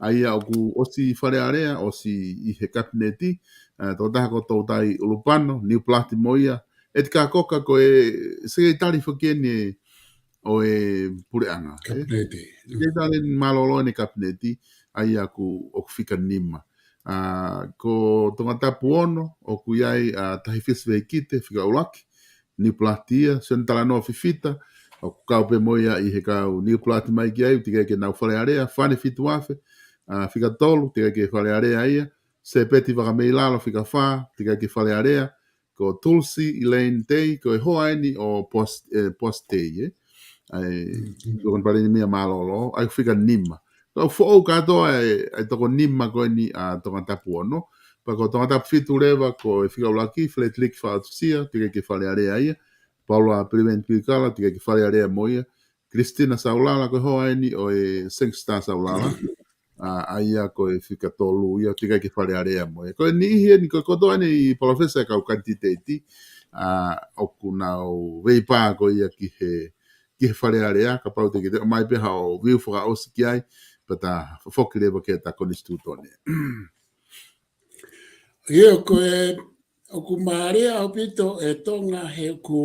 ʻa ia ʻoku ʻosi Fale Alea, ʻosi ʻi he kapineti, ʻa, tokotaha ko Toutai ʻUlupano, new blood mo ia, ʻEtikā Koka ko e sekelitali foki eni ʻo e puleʻanga, ē? Kapineti. Sekelitali mālōlō eni kapineti, ʻa ia ʻoku, ʻoku fika nima. ʻA, ko Tongatapu ono, ʻoku ʻi ai ʻa Tahifisi Vehikite, fika ʻuluaki, new blood ia, Sione Talanoa Fifita, ʻoku kau pē mo ia ʻi he kau new blood mai ki ai, teʻeki ai ke nau Fale Alea, Fane Fituafe, ʻa, fika tolu, teʻeki ai ke Fale Alea ia, Sepeti Vakameilalo fika fā, teʻeki ai ke Fale Alea, ko Tulsi Elaine Tei, ko e hoa eni ʻo Poasi, ē, Poasi Tei, ē. ʻA e, Mm, mm. Tuʻakoni Palēmia mālōlō, ʻa ia fika nima. Ka ʻoku foʻou kātoa ʻa e, ʻa e toko nima ko eni ʻa Tongatapu ono. Pea ko Tongatapu fitu leva ko e fika ʻuluaki, Frederick Faʻatusia, teʻeki ai ke Fale Alea ia. Paula Piliveni Pilikala, teʻeki ai ke Fale Alea mo ia. Christina Saulala, ko e hoa eni ʻo e Sangster Saulala. ʻA, ʻa ia ko e fika tolu ia, teʻeki ai ke Fale Alea mo ia. Ko e niʻihi eni, ko e kotoa eni, Palōfesa, e kau kanititeiti, ʻa, ʻoku nau veipā ko ia ki he, ki he Fale Alea, kapau te ke toe ʻomai pē haʻo view fakaʻosi ki ai, pea ta foki leva ki heʻeta konisitūtone. ʻIo, ko e, ʻoku mālie ʻaupito e Tonga he ʻoku,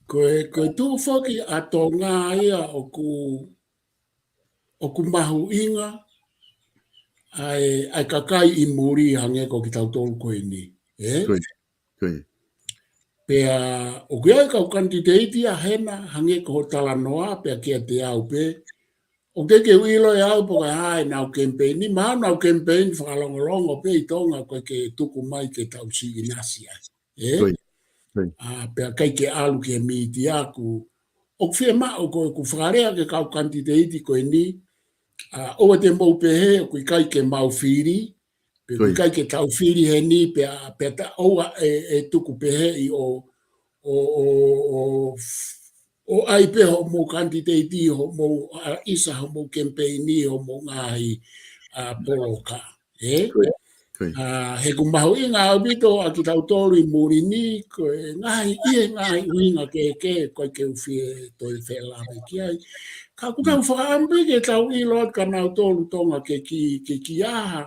ko e, ko e tuʻu foki ʻa Tonga ia ʻoku, ʻoku mahuʻinga ʻa e, ʻa e kakai ʻi muli hangē ko kitautolu ko eni, ē? Ko ia, ko ia. Pea ʻoku ʻi ai e kau kanititeiti ʻa hena hangē ko hoʻo talanoa pea kiate au pē, ʻoku teʻeki ke u ʻilo ʻe au pe ko e hā ʻenau kemipeini, mahalo nau kemipeini fakalongolongo pē ʻi Tonga, ʻoku ʻikai ke tuku mai ke tau siʻi ʻinasi ai. Ē? Ko ia, ko ia. ʻA, pea ʻikai ke ʻalu ki he mītia ʻoku, ʻoku fiemaʻu ko ʻeku fakalea ki he kau kanititeiti ko eni, ʻa, ʻoua te mou pehē ʻoku ʻikai ke mau fili, pe ʻoku Ko ia. ʻikai ke tau fili heni, pea, pea ta ʻoua ʻe, ʻe tuku pehē ʻi ʻo, ʻo, ʻo, ʻo, ʻo ʻai pē hoʻomou kanititeiti, hoʻomou, ʻa, ʻisa, hoʻomou kemipeini, hoʻomou ngaahi, ʻa, poloka. Ē? Ko ia, ko ia. ʻA, he ʻoku mahuʻinga ʻaupito ʻa kitautolu ʻi muli ni, ko e ngaahi, ʻi he ngaahi ʻuhinga kehekehe, ʻoku ʻikai ke u fie toe felāveʻi ki ai. Ka ʻoku tau Mm. fakaʻamu pē ke tau ʻilo atu kia nautolu Tonga ke ki, ke ki ʻi ai ha,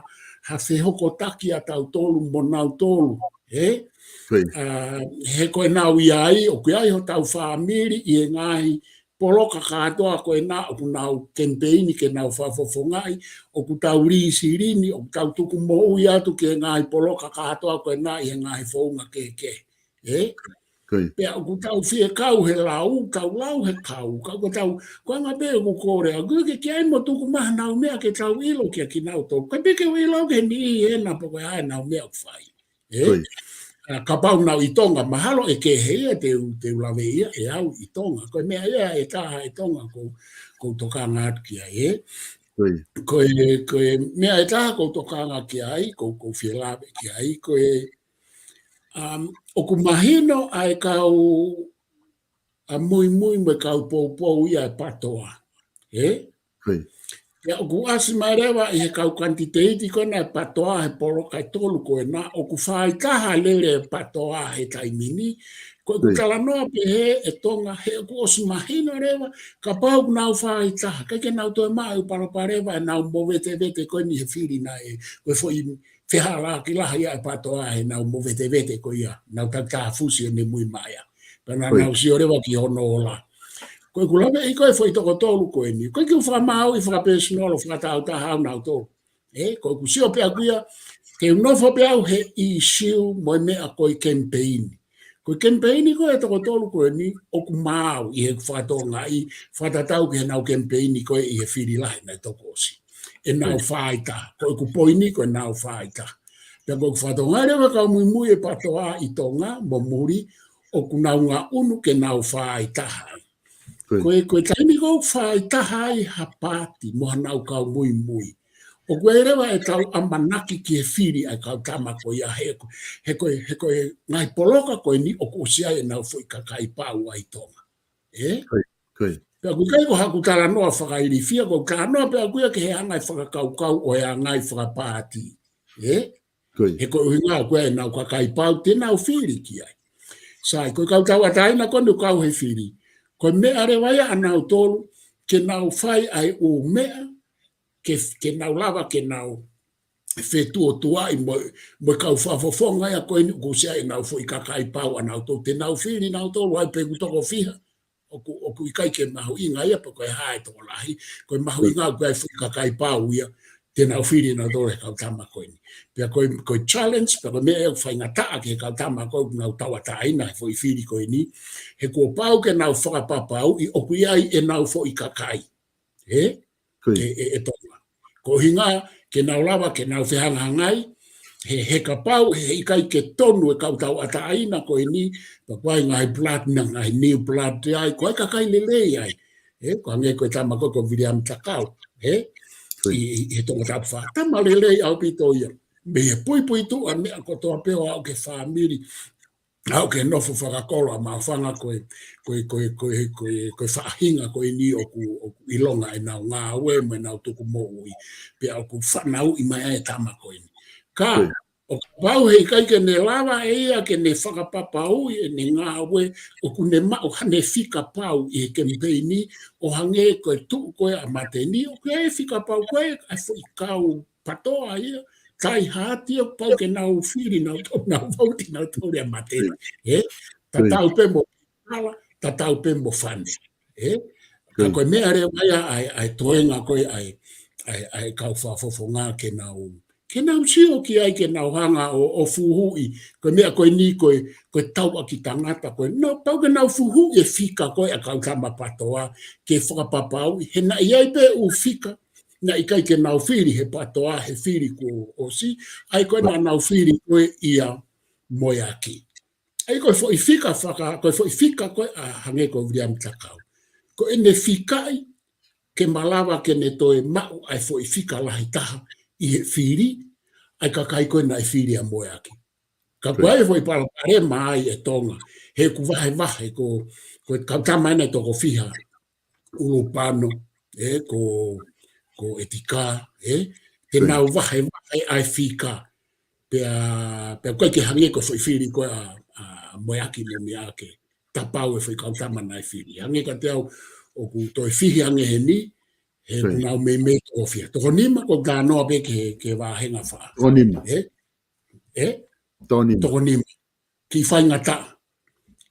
ha fehokotaki ʻa tautolu mo nautolu, ē? Ko ia. ʻA, he ko ʻenau ʻi ai, ʻoku ʻi ai hotau fāmili ʻi he ngaahi poloka kātoa ko ena ʻoku nau kemipeini ke nau fakafofongaʻi, ʻoku tau lī silini, ʻoku tau tuku moʻui atu ki he ngaahi poloka kātoa ko ena ʻi he ngaahi founga kehekehe. Ē? Ko ia. Pea ʻoku tau fie kau he lau, tau lau he kau, ka ʻoku tau, ko e anga pē ʻoku kole, ʻoku ke ki ai mo tuku mai haʻanau meʻa ke tau ʻilo kia kinautolu. Ka pē ke u ʻilo ke ni ena pe ko e hā ʻenau meʻa ʻoku fai. Ē? Ko ia. ʻA, kapau nau ʻi Tonga, mahalo ʻe kehe ia te u, te u lave ia ʻe au ʻi Tonga. Ko e meʻa ia ʻe taha ʻi Tonga ʻoku, ʻoku ou tokanga atu ki ai, ē? Ko ia. Ko e, ko e meʻa ʻe taha ʻoku ou tokanga ki ai, ʻoku, ʻoku ou fie lave ki ai, ko e, um, ʻoku mahino ʻa e kau ʻa muimui mo e kau poupou ia ʻa e PATOA. Ē? Ko ia. Pea ʻoku ʻasi mai leva ʻi he kau kanititeiti ko ena ʻa e PATOA he poloka ʻe tolu ko ena, ʻoku faaitaha lele ʻa e PATOA he taimi ni. Ko ʻeku Ko ia. talanoa pehē ʻe Tonga he ʻoku ʻosi mahino leva, kapau ʻoku nau faaitaha, ʻikai ke nau toe maʻu e palopalema ʻenau movetevete ko eni he fili naʻe, ko e foʻi fehālaaki lahi ia ʻa e PATOA heʻenau movetevete ko ia, nau takitaha fusi ʻo ne muimui ia. Pea naʻa Ko ia. nau sio leva ki hono ola. Ko ʻeku lave ʻi ko e foʻi toko tolu ko eni. ʻOku ʻikai ke u fakamāuʻi fakapesinolo, fakatāutaha ʻa nautolu. Ē, ko ʻeku sio pē ʻaku ia, ke u nofo pē au he ʻīsiu mo e meʻa ko e kemipeini. Ko e kemipeini ko ē ʻe toko tolu ko eni ʻoku maau ʻi he fakatokangaʻi, fakatatau ki heʻenau kemipeini ko ē ʻi he fili lahi naʻe toki ʻosi. ʻEnau fā ʻi taha. Ko ʻeku poini ko ʻenau fā ʻi taha. Pea ko ʻeku fakatokangaʻi leva kau muimui ʻa e PATOA ʻi Tonga mo muli ʻoku nau ngaʻunu ke nau fā ʻi taha. Ko e, ko e taimi ko ē ʻoku fā ʻi taha ai ha paati mo hanau kau muimui, ʻoku ʻi ai leva ʻetau ʻamanaki ki he fili ʻa e kau tama ko ia he ko, he ko, he ko e ngaahi poloka ko eni ʻoku ʻosi ʻi ai ʻenau foʻi kakai pau ʻa ʻi Tonga. Ē? Pea ʻoku ʻikai ko haʻaku talanoa fakailifia, ko e talanoa pē ʻaʻaku ia ki he anga e fakakaukau ʻo e anga e fakapaati. Ē? He ko e ʻuhinga ʻoku ʻi ai ʻenau kakai pau te nau fili ki ai. Sai, ko e kau tauʻatāina ko eni ʻoku kau he fili, ko e meʻa leva ia ʻanautolu ke nau fai ʻa e ʻū meʻa, ke, ke nau lava, ke nau fetuotuaʻi mo, mo e kau fakafofonga ia ko eni ʻoku ʻosi ʻi ai ʻenau foʻi kakai pau ʻanautolu, te nau fili nautolu ai pe ʻoku toko fiha. ʻOku, ʻoku ʻikai ke mahuʻinga ia pe ko e hā e tokolahi, ko e mahuʻinga ʻoku ʻi ai foʻi kakai pau ia te nau fili nautolu he kau tama ko eni. Pea ko e, ko e challenge, pea ko e meʻa ʻoku faingataʻa ki he kau tama ko ē ʻoku nau tauʻatāina he foʻi fili ko eni, he kuo pau ke nau fakapapauʻi ʻoku ʻi ai ʻenau foʻi kakai. Ē? ʻE, ʻe, ʻe Tonga. Ko e ʻuhinga ke nau lava, ke nau fehangahangai, he, he kapau, he, he ʻikai ke tonu e kau tauʻatāina ko eni, pea ko e ngaahi blood na, ngaahi new blood ai, ko e kakai lelei ai. Ē, ko e hangē ko e tama ko ē ko Viliami Takau, ē? ʻI, ʻi, ʻi he Tongatapu fā. Tama lelei ʻaupito ia. Mei he puipuituʻa meʻa kotoa pē ʻo aʻu ki he fāmili. Aʻu ki he nofo fakakolo ʻa Maʻufanga ko e, ko e, ko e, ko e, ko e, ko e faʻahinga ko eni ʻoku, ʻoku ʻilonga ʻenau ngāue mo ʻenau tuku moʻui. Pea ʻoku fanauʻi mai ai e tama ko eni. Ka, ʻo kapau he ʻikai ke ne lava ʻe ia ke ne fakapapauʻi ʻene ngāue, ʻoku ne maʻu haʻane fika pau ʻi he kemipeini, ʻo hangē ko e tuʻu ko ē ʻa Mateni, ʻoku ʻi ai e fika pau ko ē ʻa e foʻi kau PATOA ia, tai hati ʻoku pau ke nau fili, nau to-, nau vouti, nau toli ʻa Mateni. Ē? Tatau pē mo Pala, tatau pē mo Fane. Ē? Ka ko e meʻa leva ia ʻa e, ʻa e toenga ko ē ʻa e, ʻa e, ʻa e kau fakafofonga ke nau, ke nau sio ki ai, ke nau hanga ʻo, ʻo fuhuʻi. Ko e meʻa ko eni ko e, ko e tauʻaki tangata ko ē. Nau pau ke nau fuhuʻi e fika ko ē ʻa e kau tama PATOA ke fakapapauʻi he naʻe ʻi ai pē ʻū fika naʻe ʻikai ke nau fili he PATOA he fili kuo ʻosi, ʻa ia ko ē naʻa nau fili ko ē ʻia Moeaki. ʻA ia ko e foʻi fika faka-, ko e foʻi fika ko ē ʻa hangē ko Viliami Takau. Ko ʻene fikaʻi ke malava ke ne toe maʻu ʻa e foʻi fika lahi taha ʻi he fili ʻa e kakai ko ē naʻe fili ʻa Moeaki. Ka ko e foʻi palopalema ai ʻe Tonga, he ʻoku vahevahe ko, ko e kau tama ʻena ʻe toko fiha, ʻUlupano, ē, ko, ko ʻEtika, ē, te nau vahevahe ʻa e fika. Pea, pea ʻoku ʻikai ke hangē ko e foʻi fili ko ē ʻa, ʻa Moeaki mo Meʻake. Tapau e foʻi kau tama naʻe fili. Hangē kiate au ʻoku toe fihi ange heni, he ʻoku nau meimei toko fiha. Toko nima ko e talanoa pē ki he, ki he vāhenga fā. Toko nima. Ē? Ē? Toko nima. Toko nima. Kiʻi faingataʻa.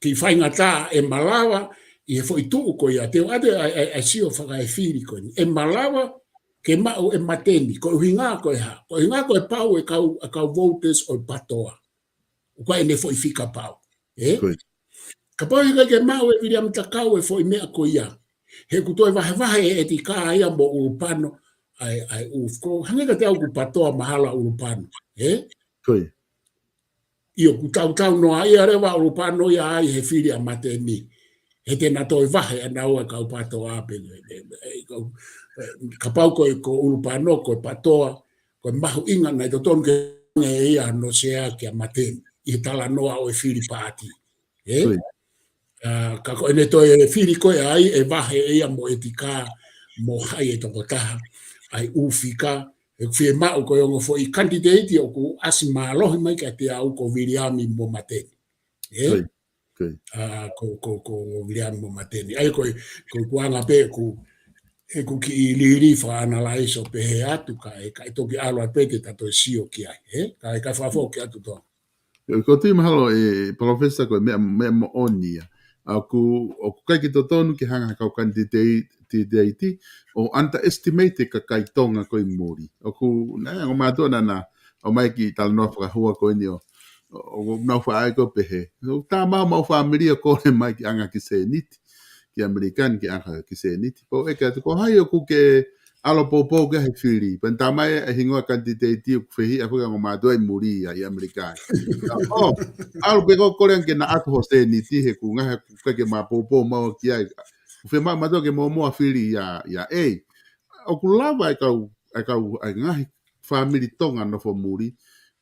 Kiʻi faingataʻa ʻe malava ʻi he foʻi tuʻu ko ia. Te u ʻoatu ʻa e, ʻa e, ʻa e sio fakaefili ko eni. ʻE malava ke maʻu ʻe Mateni. Ko e ʻuhinga ko e hā. Ko e ʻuhinga ko e pau e kau, e kau voters ʻo e PATOA. ʻOku ʻi ai ʻene foʻi fika pau. Ē? Kapau he ʻikai ke maʻu ʻe Viliami Takau e foʻi meʻa ko ia, he ʻoku toe vahevahe ʻe ʻEtika ia mo ʻUlupano, ʻa e, ʻa e ʻū fika. Hangē kiate au ʻoku PATOA mahalo ʻa ʻUlupano. Ē? ʻIo, ʻoku tautau noa ia leva ʻUlupano ia ai he fili ʻa Mateni. He te na toe vahe ʻa naua e kau PATOA pē, ē, ē, ē, kau, ē, kapau ko e, ko ʻUlupano, ko e PATOA, ko e mahuʻinga naʻe totonu ke ʻoange ʻe ia hono sea kia Mateni, ʻi he talanoa ʻo e fili paati. Ē? ʻA, ka ko ʻene toe fili ko ē ai, ʻe vahe ʻe ia mo ʻEtika, mo hai e tokotaha, ʻa e ʻū fika, ʻe fiemaʻu ko e ongo foʻi kanititeiti ʻoku ʻasi mālohi mai kiate au ko Viliami mo Mateni. Ē? ʻA, ko, ko, ko Viliami mo Mateni. ʻA ia ko e, ko e kuanga pē ʻoku, ʻeku kiʻi lili fakaʻanalaiso pehē atu ka ʻe, ka ʻe toki ʻalu atu pē te ta toe sio ki ai. Ē? Ka ʻe ka fakafoki atu tō. Ko e tui mahalo ʻe Palōfesa ko e meʻa, meʻa moʻoni ia. ʻA ʻoku, ʻoku ʻikai ke totonu ke hanga ha kau kanititeiti ʻo underestimate e kakai Tonga ko ē ʻi muli. ʻOku, naʻe ongo mātuʻa naʻa na ʻomai kiʻi talanoa fakahua ko eni ʻo, ʻo, ʻo nau faʻa ʻai ko ē pehē. ʻO tā mau mau fāmili ʻo kole mai ke ʻanga ki sēniti. Ki ʻAmelika ni ke ʻanga ki sēniti. Pea u ʻeke atu ko hai ʻoku ke ʻalu ʻo poupou ki ai he fili. Pea tā mai e hingoa kanititeiti ʻoku fehiʻa foki ʻa e ongo mātuʻa ʻi muli ia ʻi ʻAmelika. ʻO, ʻalu pē ko ē ʻo kole ange ke na ʻatu ho sēniti he ʻoku ngaohi ʻoku ʻikai ke ma poupou mau ki ai. ʻOku fiemaʻu mātuʻa ke mōmoa fili ia, ia ʻEi. ʻOku lava e kau, e kau, e ngaahi fāmili Tonga nofo muli,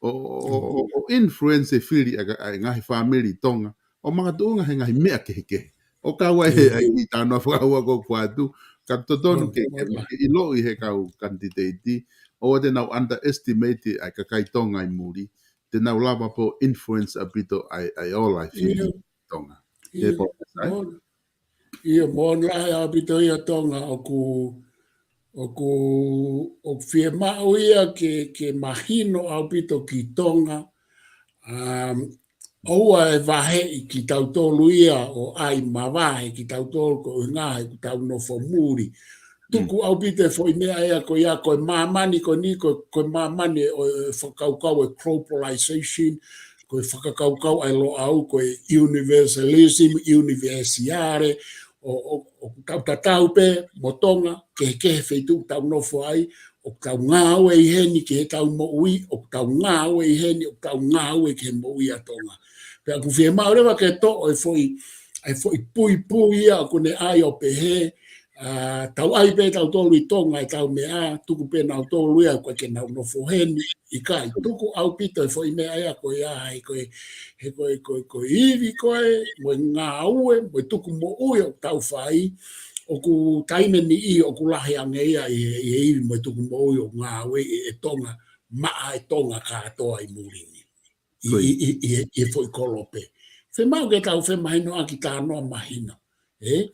ʻo, ʻo, ʻo, ʻo, ʻo influence e fili ʻa e, ʻa e ngaahi fāmili Tonga, ʻo makatuʻunga he ngaahi meʻa kehekehe. ʻO kau ai he, ʻa e kiʻi talanoa fakaua ko ē kuo atu, ka totonu ke, ke, ke ʻiloʻi he kau kanititeiti, ʻoua te nau underestimate ʻa e kakai Tonga ʻi muli, te nau lava pē ʻo influence ʻaupito ʻa e, ʻa e ola e fili Tonga. He pō, sai? ʻIo, moʻoni lahi ʻaupito ia Tonga, ʻoku, ʻoku, ʻoku fiemaʻu ia ke, ke mahino ʻaupito ki Tonga, um, ʻoua ʻe vaheʻi kitautolu ia ʻo ʻai mavahe kitautolu ko e ʻuhinga he ʻoku tau nofo muli. Tuku ʻaupito e foʻi meʻa ia ko ia, ko e māmani ko eni, ko, ko e māmani ʻo e fakakaukau e globalization, ko e fakakaukau ʻa e Loʻau, ko e universalism, universale, ʻo, ʻo, ʻoku tau tatau pē mo Tonga, kehekehe feituʻu ʻoku tau nofo ai, ʻoku tau ngāue ʻi heni ki heʻetau moʻui, ʻoku tau ngāue ʻi heni, ʻoku tau ngāue ki he moʻui ʻa Tonga. Pea ʻoku fiemaʻu leva ke toʻo e foʻi, e foʻi puipui ia ʻoku ne ʻai ʻo pehē, ʻa, tau ʻai pē tautolu ʻi Tonga ʻetau meʻa, tuku pē nautolu ia ʻoku ʻikai ke nau nofo heni, ʻikai, tuku ʻaupito e foʻi meʻa ia ko ia, he ko e, he ko e, ko e, ko e ivi ko ē, mo e ngāue, mo e tuku moʻui ʻoku tau fai, ʻoku taimi ʻe niʻihi ʻoku lahi ange ia ʻi he, ʻi he ivi mo e tuku moʻui ʻoku ngāue ʻe, ʻe Tonga, maʻa e Tonga kātoa ʻi muli ni. ʻI, ʻi, ʻi, ʻi, ʻi he foʻi kolope. Fiemaʻu ke tau femahinoʻaki talanoa mahino. ʻE?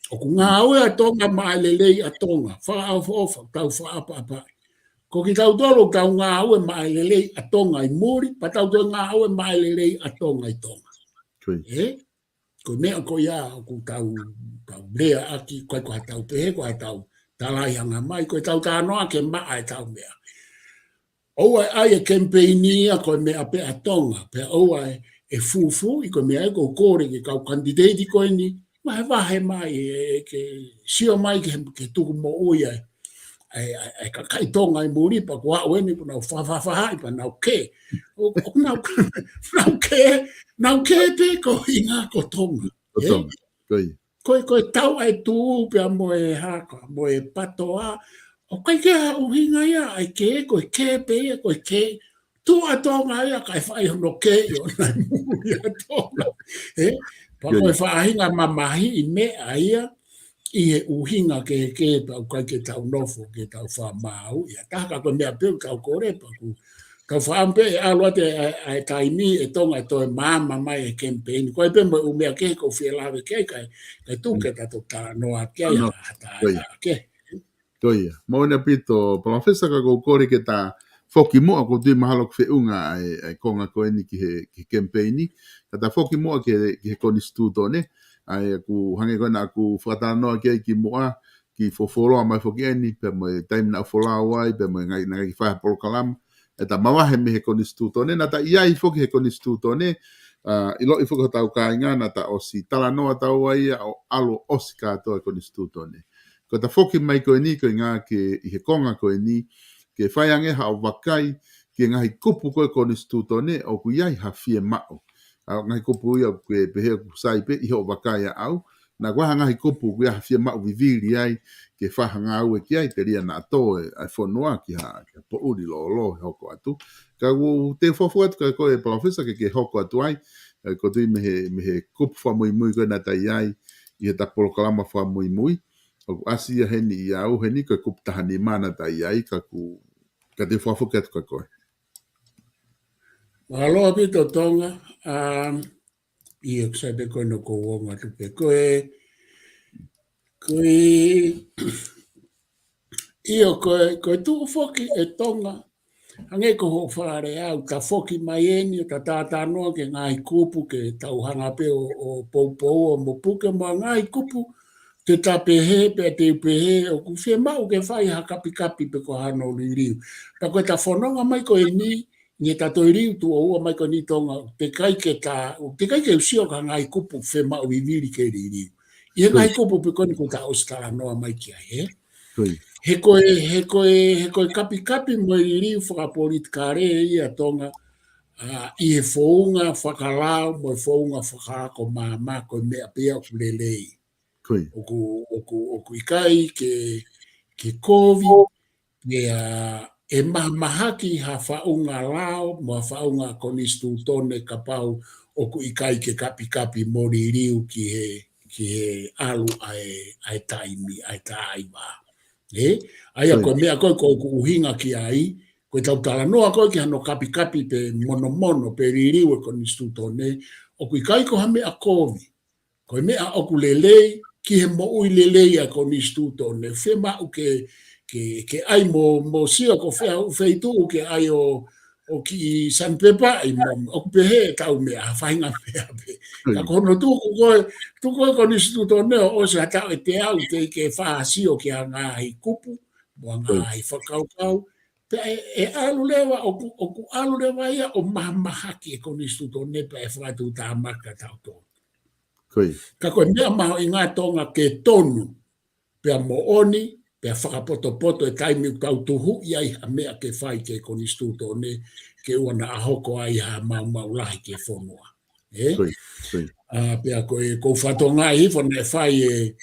ʻOku ngāue ʻa Tonga maʻa e lelei ʻa Tonga. Fakaʻofoʻofa, tau fakaʻapaʻapaʻi. Ko kitautolu ʻoku tau ngāue maʻa e lelei ʻa Tonga ʻi muli, pea tau toe ngāue maʻa e lelei ʻa Tonga ʻi Tonga. ʻE? Ko e meʻa ko ia ʻoku tau, tau lea ʻaki, ko e ko ha tau pehē, ko ha tau talai hanga mai, ko e tau talanoa ke maʻa e tau meʻa. ʻOua ʻe ʻai e kemipeini ia ko e meʻa pē ʻa Tonga, pea ʻoua ʻe, ʻe fūfū ʻi ko e meʻa ʻoku ou kole ki he kau kanititeiti ko eni, vahevahe mai, ʻe, ke sio mai ke, ke tuku moʻui ai. ʻA e, ʻa e, ʻa e kakai Tonga ʻi muli pea ko au eni pea nau fafafahaʻi pea nau kē. ʻO, ʻo nau, nau kē, nau kē pē ko e ʻuhinga ko Tonga. Ko Tonga, ko ia. Ko e, ko e tau ʻa e tū pea mo e haka, mo e patoa. ʻOku ʻikai ke ʻuhinga ia, ʻa e kē, ko e kē pē ia, ko e kē. Tū ʻa Tonga ia, kae fai hono kē ʻi ʻona ʻi muli ʻa Tonga. ʻE? Pea ko e faʻahinga mamahiʻi meʻa ia, ʻi he ʻuhinga kehekehe pea ʻoku ʻikai ke tau nofo, ke tau fakamāuʻi. ʻA e taha ka ko e meʻa pē ʻoku tau kole pea ʻoku tau faʻamu pē ʻe ʻalu atu ʻa e, ʻa e taimi ʻe Tonga ʻe toe maama mai e kemipeini. Ko e pē mo e ʻū meʻa kehe ʻoku ou fie lave ki ai kae, kae tuku ke ta toki talanoa ki ai ha taha kehe. Ko ia. Moʻoni ʻaupito, Palōfesa, ka ʻoku ou kole ke ta foki muʻa, ʻoku ou tui mahalo ʻoku feʻunga ʻa e, ʻa e konga ko eni ki he, ki he kemipeini. Ka ta foki muʻa ki he, ki he konisitūtone. ʻA ia ʻoku hangē ko ena ʻoku fakatalanoa ki ai kimuʻa, kiʻi fuoloa mai foki eni, pea mo e taimi naʻa ku folau ai, pea mo e ngaahi, ngaahi kiʻi fai ha polokalama. ʻE ta mavahe mei he konisitūtone, naʻa ta ʻi ai foki he konisitūtone, ʻa, ʻiloʻi foki hotau kāinga, naʻa ta ʻosi talanoa taua ia ʻo ʻalu ʻo ʻosi kātoa e konisitūtone. Ko ʻeta foki mai ko eni, ko e ʻuhinga ke ʻi he konga ko eni, ke fai ange haʻo vakai ki he ngaahi kupu ko ē konisitūtone ʻoku ʻi ai ha fiemaʻu. ʻA e ngaahi kupu ia ʻoku ke pehē ʻoku sai pē ʻi hoʻo vakai ʻaʻau, naʻa ʻoku ʻi ai ha ngaahi kupu ʻoku ʻi ai ha fiemaʻu vivili ai, ke fai ha ngāue ki ai, telia naʻa tō e, ʻa e fonua ki ha, ki ha poʻuli lōlō he hoko atu. Ka ʻoku ou toe fuafua atu kia koe Palōfesa ke, ke hoko atu ai, ʻa ia ʻoku ou tui mei he, mei he kupu fakamuimui ko ē naʻa ta ʻi ai, ʻi heʻeta polokalama fakamuimui. ʻOku ʻasi ia heni ʻia au heni, ko e kupu taha nima naʻa ta ʻi ai, ka ʻoku, ka te fuafua atu kia koe. Mālō ʻaupito Tonga, um, ʻio, ʻoku sai pē ko ena ʻoku ou ongo atu pē. Ko e, ko e, ʻio, ko e, ko e tuʻu foki ʻe Tonga, hangē ko hoʻo fakalea ʻoku ta foki mai eni, ʻo ta talanoa ki he ngaahi kupu ke tau hanga pē ʻo, ʻo poupou ʻo mo puke mo e ngaahi kupu, te ta pehē, pea te u pehē, ʻoku fiemaʻu ke fai ha kapikapi pe ko hano liliu. Ka ko ʻeta fononga mai ko eni, ʻi he taimi ʻe liu tuʻo ua mai ko eni Tonga, teʻeki ai ke ta, teʻeki ai ke u sio ki ha ngaahi kupu fiemaʻu vivili ke liliu. ʻI he ngaahi kupu pē ko eni kuo ta ʻosi talanoa mai ki ai, ē? He ko e, he ko e, he ko e kapikapi mo e liliu fakapolitikale ia Tonga, ʻa, ʻi he founga fakalao mo e founga fakaako maama ko e meʻa pē ia ʻoku lelei. ʻOku, ʻoku, ʻoku ʻikai ke, ke kovi, pea ʻe mahamahaki ha faʻunga lao, mo ha faʻunga konisitūtone kapau ʻoku ʻikai ke kapikapi mo liliu ki he, ki he ʻalu ʻa e, ʻa e taimi, ʻa e taʻaʻiva. Ē? ʻA ia ko e meʻa ko ē ʻoku ou ʻuhinga ki ai, ko e tau talanoa ko ē ki hano kapikapi pe monomono pe liliu e konisitūtone, ʻoku ʻikai ko ha meʻa kovi. Ko e meʻa ʻoku lelei, ki he moʻui lelei ʻa e konisitūtone. Fiemaʻu ke, ke, ke ʻai mo, mo sio ko fē ʻa e feituʻu ke ʻai ʻo, ʻo kiʻi sandpaper ʻi mo, ʻoku pehē ʻetau meʻa, ha faʻahinga meʻa pē. Ka ko hono tuku ko ē, tuku ko ē konisitūtone ʻo ʻosi ha taʻu ʻe teau teʻeki ke fai ha sio ki ha ngaahi kupu, mo ha ngaahi fakakaukau. Pea ʻe, ʻe ʻalu leva, ʻoku, ʻoku ʻalu leva ia ʻo mahamahaki e konisitūtone pea ʻe fakatuʻutāmaki kiate kitautolu. Ka ko e meʻa mahuʻinga Tonga ke tonu, pea moʻoni, pea fakapotopoto e taimi ʻoku tau tuhuʻi ai ha meʻa ke fai ki he konisitūtone ke ʻoua naʻa hoko ai ha maumau lahi ki he fonua. Ē? ʻA, pea ko e, ʻoku ou fakatokangaʻi hifo naʻe fai e,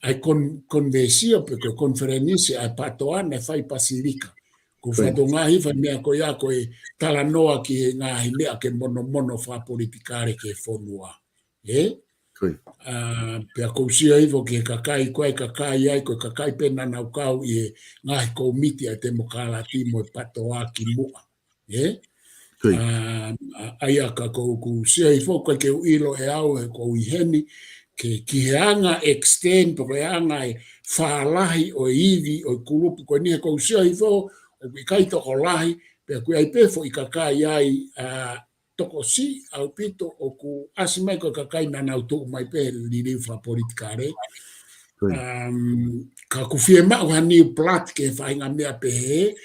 ʻa e kon-, konvesio pe ko e konifelenisi ʻa e PATOA naʻe fai Pasilika. ʻOku ou fakatokangaʻi hifo e meʻa ko ia ko e talanoa ki he ngaahi meʻa ke monomono fakapolitikale ki he fonua. Ē? ʻA, pea ʻoku ou sio hifo ki he kakai, ko e kakai ai, ko e kakai pē naʻa nau kau ʻi he ngaahi kōmiti ʻa e temokalati mo e PATOA kimuʻa. Ē? ʻA, ʻa, ʻa ia ka ʻoku ou sio hifo, ʻoku ʻikai ke u ʻilo ʻe au he ʻoku ou ʻi heni, ke, ki he anga extent, pe ko e anga e fālahi ʻo e ivi ʻo e kulupu ko eni he ʻoku ou sio hifo, ʻoku ʻikai tokolahi, pea ʻoku ʻi ai pē foʻi kakai ai, ʻa, tokosiʻi ʻaupito ʻoku ʻasi mai ko e kakai naʻa nau tuʻu mai pē he liliu fakapolitikale. Um, ka ʻoku fiemaʻu ha new blood ke faʻahinga meʻa pehē,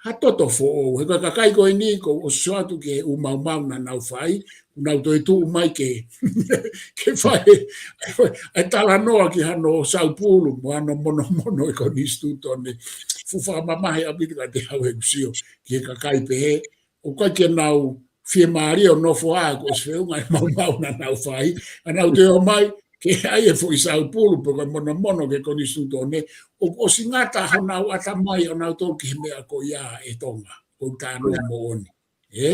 ha toto foʻou. He ko e kakai ko eni, ʻoku ou sio atu ki he ʻū maumau naʻa nau fai, ʻoku nau toe tuʻu mai ke, ke fai e talanoa ki hano saupulu, mo hano monomono e konisitūtone. Fuʻu fakamamahi ʻaupito kiate au ʻeku sio ki he kakai pehē, ʻoku ʻikai ke nau fiemālie ʻo nofo ā kuo ʻosi feʻunga e maumau naʻa nau fai, ʻa nau toe ō mai ke ʻai e foʻi saupulu pe ko e monomono ki he konisitūtone, ʻoku ʻosi ngata honau ʻatamai ʻo nau tolu ki he meʻa ko ia ʻe Tonga, ʻoku ou talanoa moʻoni. Ē?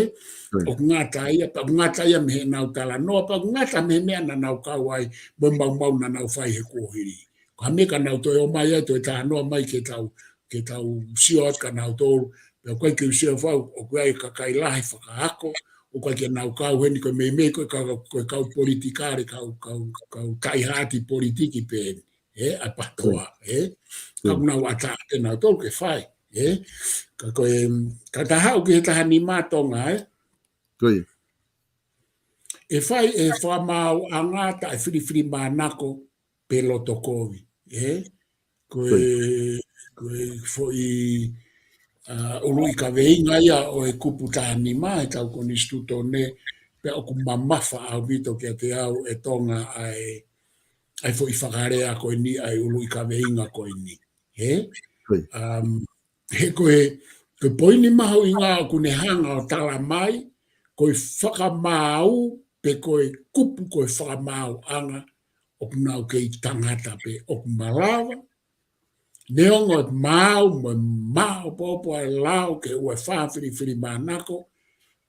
ʻOku ngata ia, pea ʻoku ngata ia mei heʻenau talanoa, pea ʻoku ngata mei he meʻa naʻa nau kau ai, mo e maumau naʻa nau fai he kuohili. Ko ha meʻa ka nau toe ō mai ai, toe talanoa mai ke tau, ke tau sio atu kia nautolu, pea ʻoku ʻikai ke u sio fau, ʻoku ʻi ai e kakai lahi fakaako, ʻoku ʻikai ke nau kau heni ko e meimei ko e ka-, ko e kau politikale, kau, kau, kau taihaʻati politiki pē eni, ē, ʻa e PATOA, ē? Ka ʻoku nau ʻatā pē nautolu ke fai, ē? Ka ko e, ka ta haʻu ki he taha nima Tonga, ē? ʻE fai e fakamaauʻanga taʻefilifilimānako pe loto kovi, ē? Ko e, ko e foʻi, ʻa, ʻuluʻi kaveinga ia ʻo e kupu taha nima ʻetau konisitūtone, pea ʻoku mamafa ʻaupito kiate au ʻe Tonga ʻa e, ʻa e foʻi fakalea ko eni, ʻa e ʻuluʻi kaveinga ko eni, ē? Um, he ko e, ko e poini mahuʻinga ʻoku ne hanga ʻo tala mai, ko e fakamaau, pe ko e kupu ko e fakamaauʻanga, ʻoku nau kei tangata pē ʻoku malava. Neongo e maau mo e māʻopoʻopo ʻa e lao ke ʻoua ʻe fai ha filifilimānako,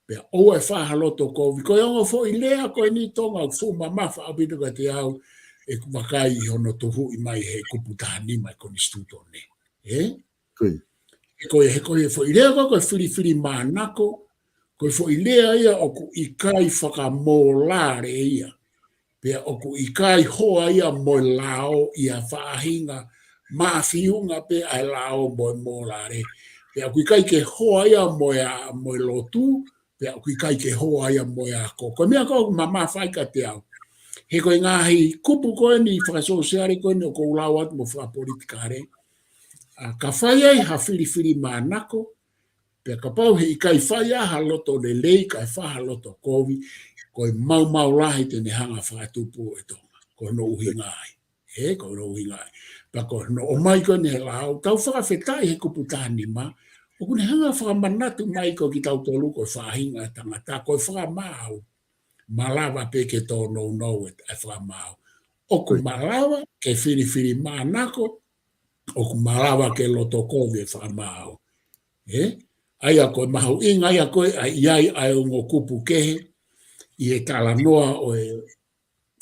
pea ʻoua ʻe fai ha loto kovi. Ko e ongo foʻi lea ko eni Tonga ʻoku fuʻu mamafa ʻaupito kiate au ʻeku vakai ʻi hono tuhuʻi mai he kupu taha nima ʻe konisitūtone. Ē? Ko e, he ko e foʻi lea ko e, ko e filifilimānako, ko e foʻi lea ia ʻoku ʻikai fakamōlale ia. Pea ʻoku ʻikai hoa ia mo e lao ʻi ha faʻahinga mafiunga pē ʻa e lao mo e mōlale. Pea ʻoku ʻikai ke hoa ia mo e a-, mo e lotu, pea ʻoku ʻikai ke hoa ia mo e ako. Ko e meʻa ko ē ʻoku mamafa ai kiate au. He ko e ngaahi kupu ko eni fakasōsiale ko eni ʻoku ou lau atu mo fakapolitikale. ʻA, ka fai ai ha filifilimānako, Pea kapau he ʻikai fai ʻa ha loto lelei, kae fai ha loto kovi, ko e maumau lahi te ne hanga fakatupu ʻe Tonga. Ko hono ʻuhinga ai. He, ko hono ʻuhinga ai. Pea ko hono ʻomai ko eni he lao, tau fakafetaʻi he kupu taha nima, ʻoku ne hanga fakamanatu mai ko kitautolu ko e faʻahinga ʻo e tangata, ko e fakamaau. Malava pē ke tōnounou e, e fakamaau. ʻOku malava ke filifilimānako, ʻoku malava ke loto kovi e fakamaau. He? ʻA ia ko e mahuʻinga ia ko ē, ʻa ia ʻa e ongo kupu kehe, ʻi he talanoa ʻo e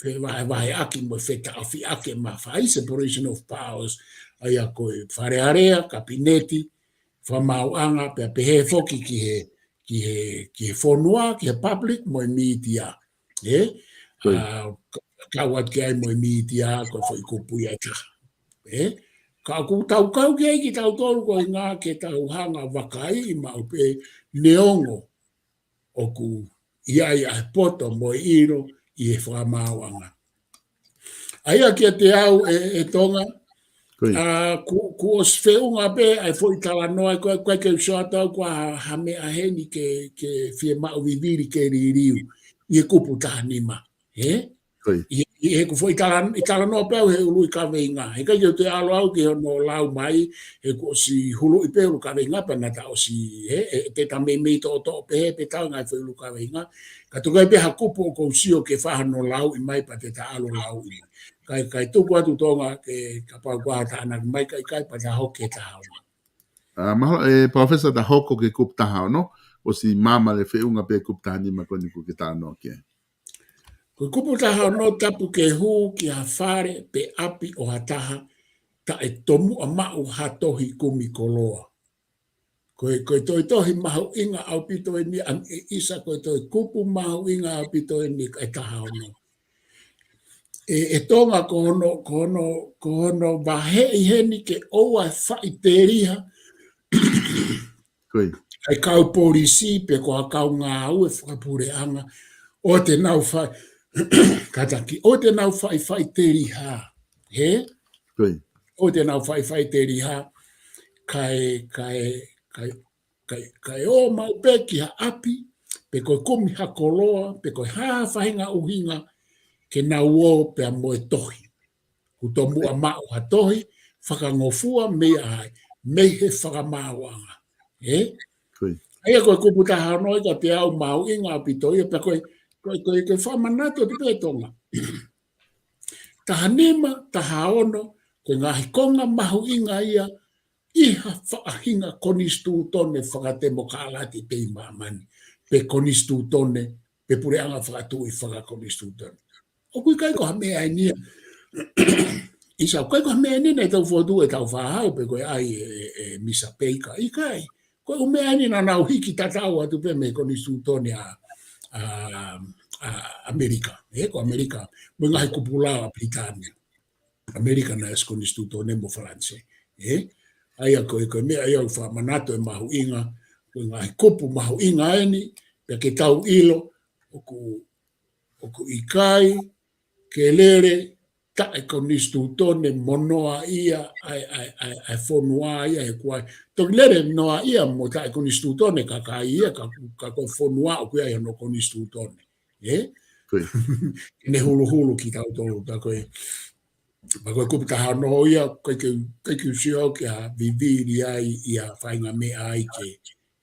fevahevaheʻaki mo e fetaʻofiʻaki e mafai, separation of powers, ʻa ia ko e Fale Alea, Kapineti, Fakamaauʻanga, pea pehē foki ki he, ki he, ki he fonua, ki he public mo e mītia. He? Kau atu ki ai mo e mītia, ko e foʻi kupu ia ʻe taha. He? Ka ʻoku tau kau ki ai kitautolu ko e ʻuhinga ke tau hanga vakaiʻi maʻu pē neongo ʻoku ʻi ai ʻa e poto mo e ʻilo ʻi he fakamaauʻanga. ʻA ia kiate au ʻe, ʻe Tonga, ʻa, ku, kuo ʻosi feʻunga pē ʻa e foʻi talanoa, ko e, ko e ke uso atu au ko ha, ha meʻa heni ke, ke fiemaʻu vivili ke liliu ʻi he kupu taha nima. He? ʻI, ʻi he ku foʻi tala, ʻi talanoa pē au he ʻuluʻi kaveinga. He ʻikai ke u toe ʻalu au ki hono lau mai, he kuo ʻosi huluʻi pē ʻuluʻi kaveinga pea naʻa ta ʻosi, he, he, te ta meimei toʻotoʻo pē he pē tau ngai foʻi ʻuluʻi kaveinga. Ka tuku ai pē ha kupu ʻoku ou sio ke fai hono lauʻi mai pea te ta ʻalu lauʻi mai. Kae, kae tuku atu Tonga ke kapau ko ha tānaki mai ka ʻikai pea ta hoko ki he taha ono. ʻA, mahalo ʻe Palōfesa ta hoko ki he kupu taha ono, ʻosi māmālie feʻunga pē kupu taha nima ko eni ʻoku ke talanoa ki ai. Ko e kupu taha ono tapu ke hū ki ha fale pe ʻapi ʻo ha taha, taʻe tomuʻa maʻu ha tohi kumi koloa. Ko e, ko e tohi, tohi mahuʻinga ʻaupito eni, ʻa, ʻe ʻisa ko e tohi kupu mahuʻinga ʻaupito eni ʻa e taha ono. ʻE, ʻe Tonga ko hono, ko hono, ko hono vaheʻi heni ke ʻoua ʻe faʻiteliha ʻa e kau polisi pe ko ha kau ngāue fakapuleʻanga ʻoua te nau fai, kātaki, ʻoua te nau faʻifaʻiteliha. He? ʻOua te nau faʻifaʻiteliha, kae, kae, kae, kae, kae ō maʻu pē ki ha ʻapi, pe ko e kumi ha koloa, pe ko e hā ha faʻahinga ʻuhinga, ke nau ō pea mo e tohi. Kuo tomuʻa maʻu ha tohi fakangofua mei ai, mei he fakamaauʻanga. He? ʻA ia ko e kupu taha ono ia kiate au mahuʻinga ʻaupito ia, pea ko e, ko e, ko e, ko e fakamanatu atu pē Tonga. Taha nima, taha ono, ko e ngaahi konga mahuʻinga ia ʻi ha faʻahinga konisitūtone fakatemokalati pē ʻi māmani, pe konisitūtone, pe puleʻanga fakatuʻi fakakonisitūtone. ʻOku ʻikai ko ha meʻa eni ia. ʻIsa, ʻoku ʻikai ko ha meʻa eni naʻe tau fotu ʻe tau fāhau pe ko e ʻai ʻe, ʻe, ʻe Misa Peika. ʻIkai. Ko e ʻū meʻa eni naʻa nau hiki tatau atu pē mei he konisitūtone ʻa, ʻa, ʻa ʻAmelika. He, ko ʻAmelika. Mo e ngaahi kupu lao ʻa Pilitānia. ʻAmelika naʻe ʻosi konisitūtone mo Falanisē. He? ʻA ia ko e, ko e meʻa ia ʻoku fakamanatu e mahuʻinga, ko e ngaahi kupu mahuʻinga eni, pea ke tau ʻilo, ʻoku, ʻoku ʻikai ke lele taʻe konisitūtone mo noaʻia ʻa e, ʻa e, ʻa e, ʻa e fonua ia he kuai. Toki lele noaʻia mo taʻe konisitūtone kakai ia ka, ka ko e fonua ʻoku ʻi ai hono konisitūtone. He? Ke ne huluhulu kitautolu, pea ko e, pea ko e kupu taha ono ia, ʻikai ke, ʻikai ke u sio au ki ha vivili ai ʻi ha faʻahinga meʻa ai ke,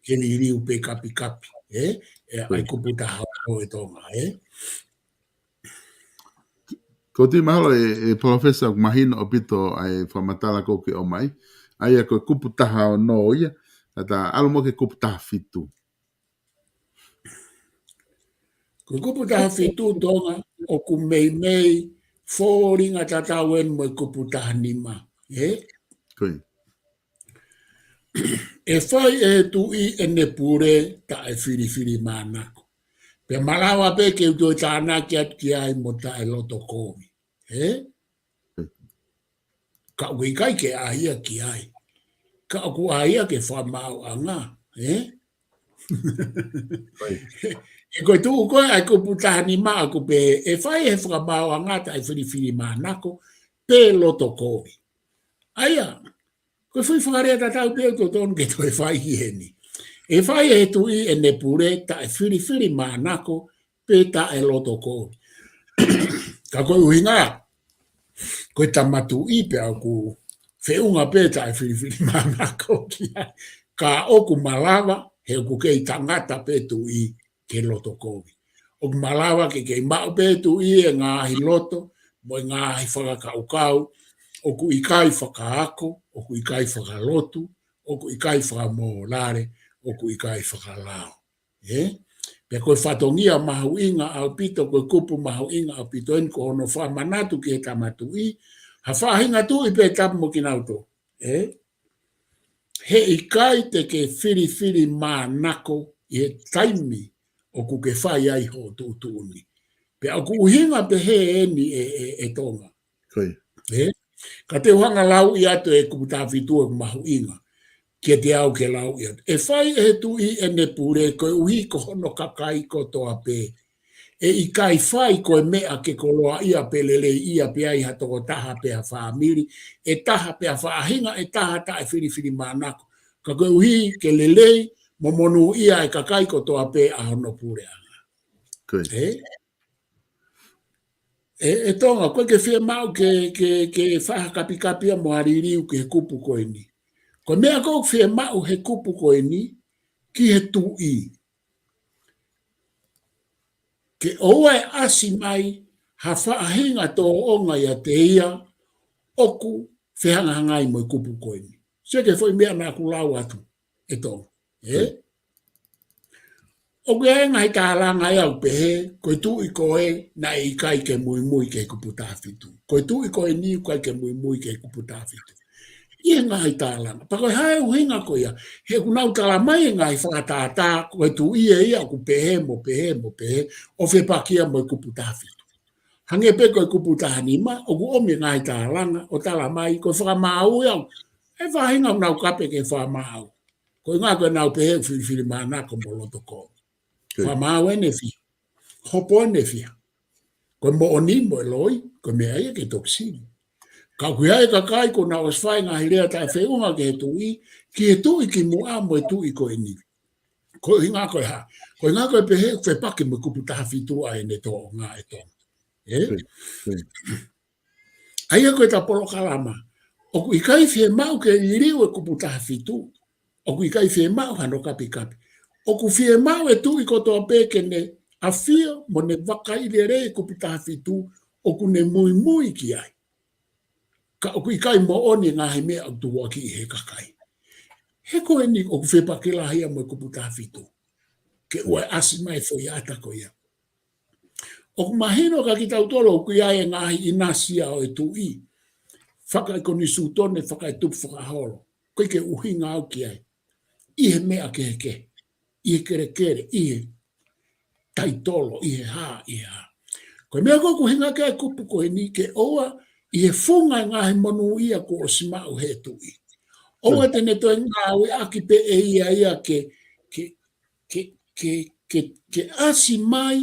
ke liliu pe kapikapi, he? ʻE, ʻa e kupu taha ono ʻe Tonga, he? Ko e tui mahalo ʻe, ʻe Palōfesa ʻoku mahino ʻaupito ʻa e fakamatala ko ē ʻoku ke ʻomai. ʻA ia ko e kupu taha ono ia, ka ta ʻalu mo e kupu taha fitu. Ko e kupu taha fitu Tonga, ʻoku meimei fōtunga tatau eni mo e kupu taha nima, he? ʻE fai ʻe he tuʻi ʻene pule taʻe filifilimānako. Pea malava pē ke u toe tānaki atu ki ai mo taʻe loto kovi. He? Ka ʻoku ʻikai ke ʻai ia ki ai. Ka ʻoku ʻai ia ki he fakamaauʻanga. He? He ko e tuʻu ko ē ʻa e kupu taha nima ʻoku pehē, ʻe fai ʻe he fakamaauʻanga taʻe filifilimānako, pe loto kovi. ʻA ia, ko e foʻi fakalea tatau pē ʻoku totonu ke toe fai ki heni. ʻE fai ʻe he tuʻi ʻene pule taʻefilifilimānako pe taʻelotokovi. Ka ko e ʻuhinga, ko e tama tuʻi pea ʻoku feʻunga pē taʻefilifilimānako ki ai. Ka ʻoku malava, he ʻoku kei tangata pē tuʻi ke lotokovi. ʻOku malava ke kei maʻu pē tuʻi e ngaahi loto, mo e ngaahi fakakaukau, ʻoku ʻikai fakaako, ʻoku ʻikai fakalotu, ʻoku ʻikai fakamōlale, ʻoku ʻikai fakalao. ʻE? Pea ko e fatongia mahuʻinga ʻaupito, ko e kupu mahuʻinga ʻaupito eni ko hono fakamanatu ki he tama tuʻi, ha faʻahinga tuʻi pē tapu mo kinautolu. ʻE? He ʻikai te ke filifilimānako ʻi he taimi ʻoku ke fai ai hoʻo tuʻutuʻuni. Pea ʻoku ʻuhinga pehē eni ʻe, ʻe, ʻe Tonga. Ko ia. ʻE? Ka te u hanga lau atu e kupu taha fitu ʻoku mahuʻinga. Kiate au ke lau atu. ʻE fai ʻe he tuʻi ʻene pule koeʻuhi ko hono kakai kotoa pē. ʻE ʻikai fai ko e meʻa ke koloaʻia pe leleiʻia pe ai ha tokotaha pe ha fāmili. ʻE taha pe ha faʻahinga ʻe taha taʻefilifilimānako. Ka koeʻuhi ke lelei mo monūʻia e kakai kotoa pē ʻa hono puleʻanga. Ko ia. ʻE? ʻE, ʻe Tonga, ko e ke fiemaʻu ke, ke, ke fakakapikapi mo ha liliu ki he kupu ko eni. Ko e meʻa ko ē ʻoku fiemaʻu he kupu ko eni, ki he tuʻi. Ke ʻoua ʻe ʻasi mai ha faʻahinga tōʻonga ʻiate ia ʻoku fehangahangai mo e kupu ko eni. Sio ki he foʻi meʻa naʻa ku lau atu, ʻe Tonga. ʻE? ʻOku ʻi ai e ngaahi tālanga ia ʻoku pehē, ko e tuʻi ko ē naʻe ʻikai ke muimui ki he kupu taha fitu. Ko e tuʻi ko eni ʻoku ʻikai ke muimui ki he kupu taha fitu. ʻI he ngaahi tālanga. Pea ko e hā e ʻuhinga ko ia, he ʻoku nau talamai e ngaahi fakatātā, ko e tuʻi ʻe ia ʻoku pehē mo pehē mo pehē, ʻo fepaki ia mo e kupu taha fitu. Hangē pē ko e kupu taha nima, ʻoku ʻomi e ngaahi tālanga, ʻo talamai, ko e fakamaau ia, ʻe faʻahinga ʻoku nau kape ke fakamaau. Ko e ʻuhinga ko ʻenau pehē filifilimānako mo lotokovi. Ko ia. Fakamaau ʻene fiha. Hopo ʻene fiha. Ko e moʻoni mo e loi, ko e meʻa ia ke toki sivi. Ka ʻoku ʻi ai e kakai kuo nau ʻosi fai e ngaahi lea taʻefeʻunga ki he tuʻi, ki he tuʻi kimuʻa mo e tuʻi ko eni. Ko e ʻuhinga ko e hā. Ko e ʻuhinga ko e pehē, fepaki mo e kupu taha fitu ʻa ʻene tōʻonga ʻe Tonga. ʻE? Ko ia, ko ia. ʻA ia ko ʻeta polokalama, ʻoku ʻikai fiemaʻu ke liliu e kupu taha fitu, ʻoku ʻikai fiemaʻu hano kapikapi. ʻOku fiemaʻu e tuʻi kotoa pē ke ne ʻafio mo ne vakai lelei e kupu taha fitu, ʻoku ne muimui ki ai. Ka ʻoku ʻikai moʻoni e ngaahi meʻa ʻoku tukuakiʻi ʻe he kakai. He ko eni ʻoku fepaki lahi ia mo e kupu taha fitu. Ke ʻoua ʻe ʻasi mai e foʻi ata ko ia. ʻOku mahino kia kitautolu ʻoku ʻi ai e ngaahi ʻinasi ia ʻo e tuʻi. Fakaʻekonisitūtone, fakaetupu fakaholo. ʻOku ʻikai ke u ʻuhinga au ki ai. ʻI he meʻa kehekehe. ʻI he kelekele, ʻi he taitolo, ʻi he hā, ʻi he hā. Ko e meʻa ko ē ʻoku ʻuhinga ki ai e kupu ko eni ke ʻoua ʻi he funga e ngaahi monūʻia kuo ʻosi maʻu ʻe he tuʻi. ʻOua te ne toe ngāueʻaki pē ʻe ia ia ke, ke, ke, ke, ke, ke ʻasi mai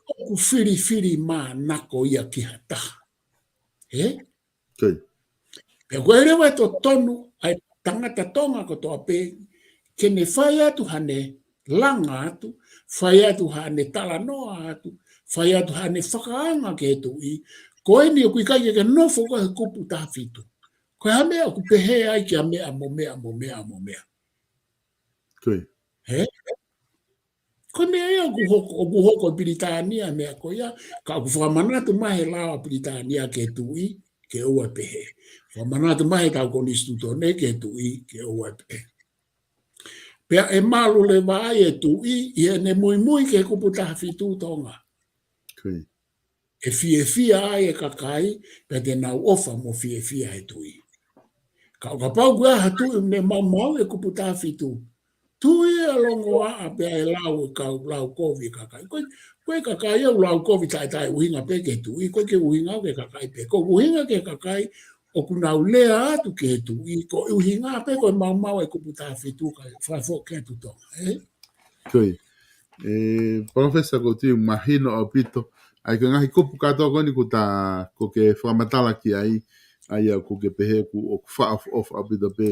ʻoku filifilimānako ia ki ha taha. ʻE? Ko ia. Pea ko e leva e totonu ʻa e tangata Tonga kotoa pē, ke ne fai atu haʻane langa atu, fai atu haʻane talanoa atu, fai atu haʻane fakaanga ki he tuʻi, ko eni ʻoku ʻikai ke ke nofo ko ē he kupu taha fitu. Ko e hā e meʻa ʻoku pehē ai ki ha meʻa mo meʻa mo meʻa mo meʻa. Ko ia. He? Ko e meʻa ia ʻoku hoko, ʻoku hoko ʻi Pilitānia e meʻa ko ia, ka ʻoku fakamanatu mai he lao ʻa Pilitānia ki he tuʻi, ke ʻoua ʻe pehē. Fakamanatu mai he ʻetau konisitūtone ki he tuʻi, ke ʻoua ʻe pehē. Pea ʻe malu leva ai e tuʻi, ʻi heʻene muimui ki he kupu taha fitu Tonga. Ko ia. ʻE fiefia ai e kakai, pea te nau ʻofa mo fiefia he tuʻi. Ka ʻo kapau ko ha tuʻi ne maumauʻi e kupu taha fitu. Tuʻi e longoaʻa pea ʻe lau e kau lau kovi e kakai. Ko e, ko e kakai ʻoku lau kovi taʻetaʻeʻuhinga pē ki he tuʻi, ʻoku ʻikai ke ʻuhinga ki he kakai pē. ʻOku ʻuhinga ki he kakai, ʻoku nau lea atu ki he tuʻi, ko e ʻuhinga pē ko e maumau e kupu taha fitu kae fakafoki atu Tonga, ē? Ko ia. ʻE, Palōfesa, ʻoku ou tui ʻoku mahino ʻaupito. ʻA ia ko e ngaahi kupu kātoa ko eni ʻoku ta, ʻoku ke fakamatala ki ai, ʻa ia ʻoku ke pehē ʻoku, ʻoku fakaʻofoʻofa ʻaupito pē,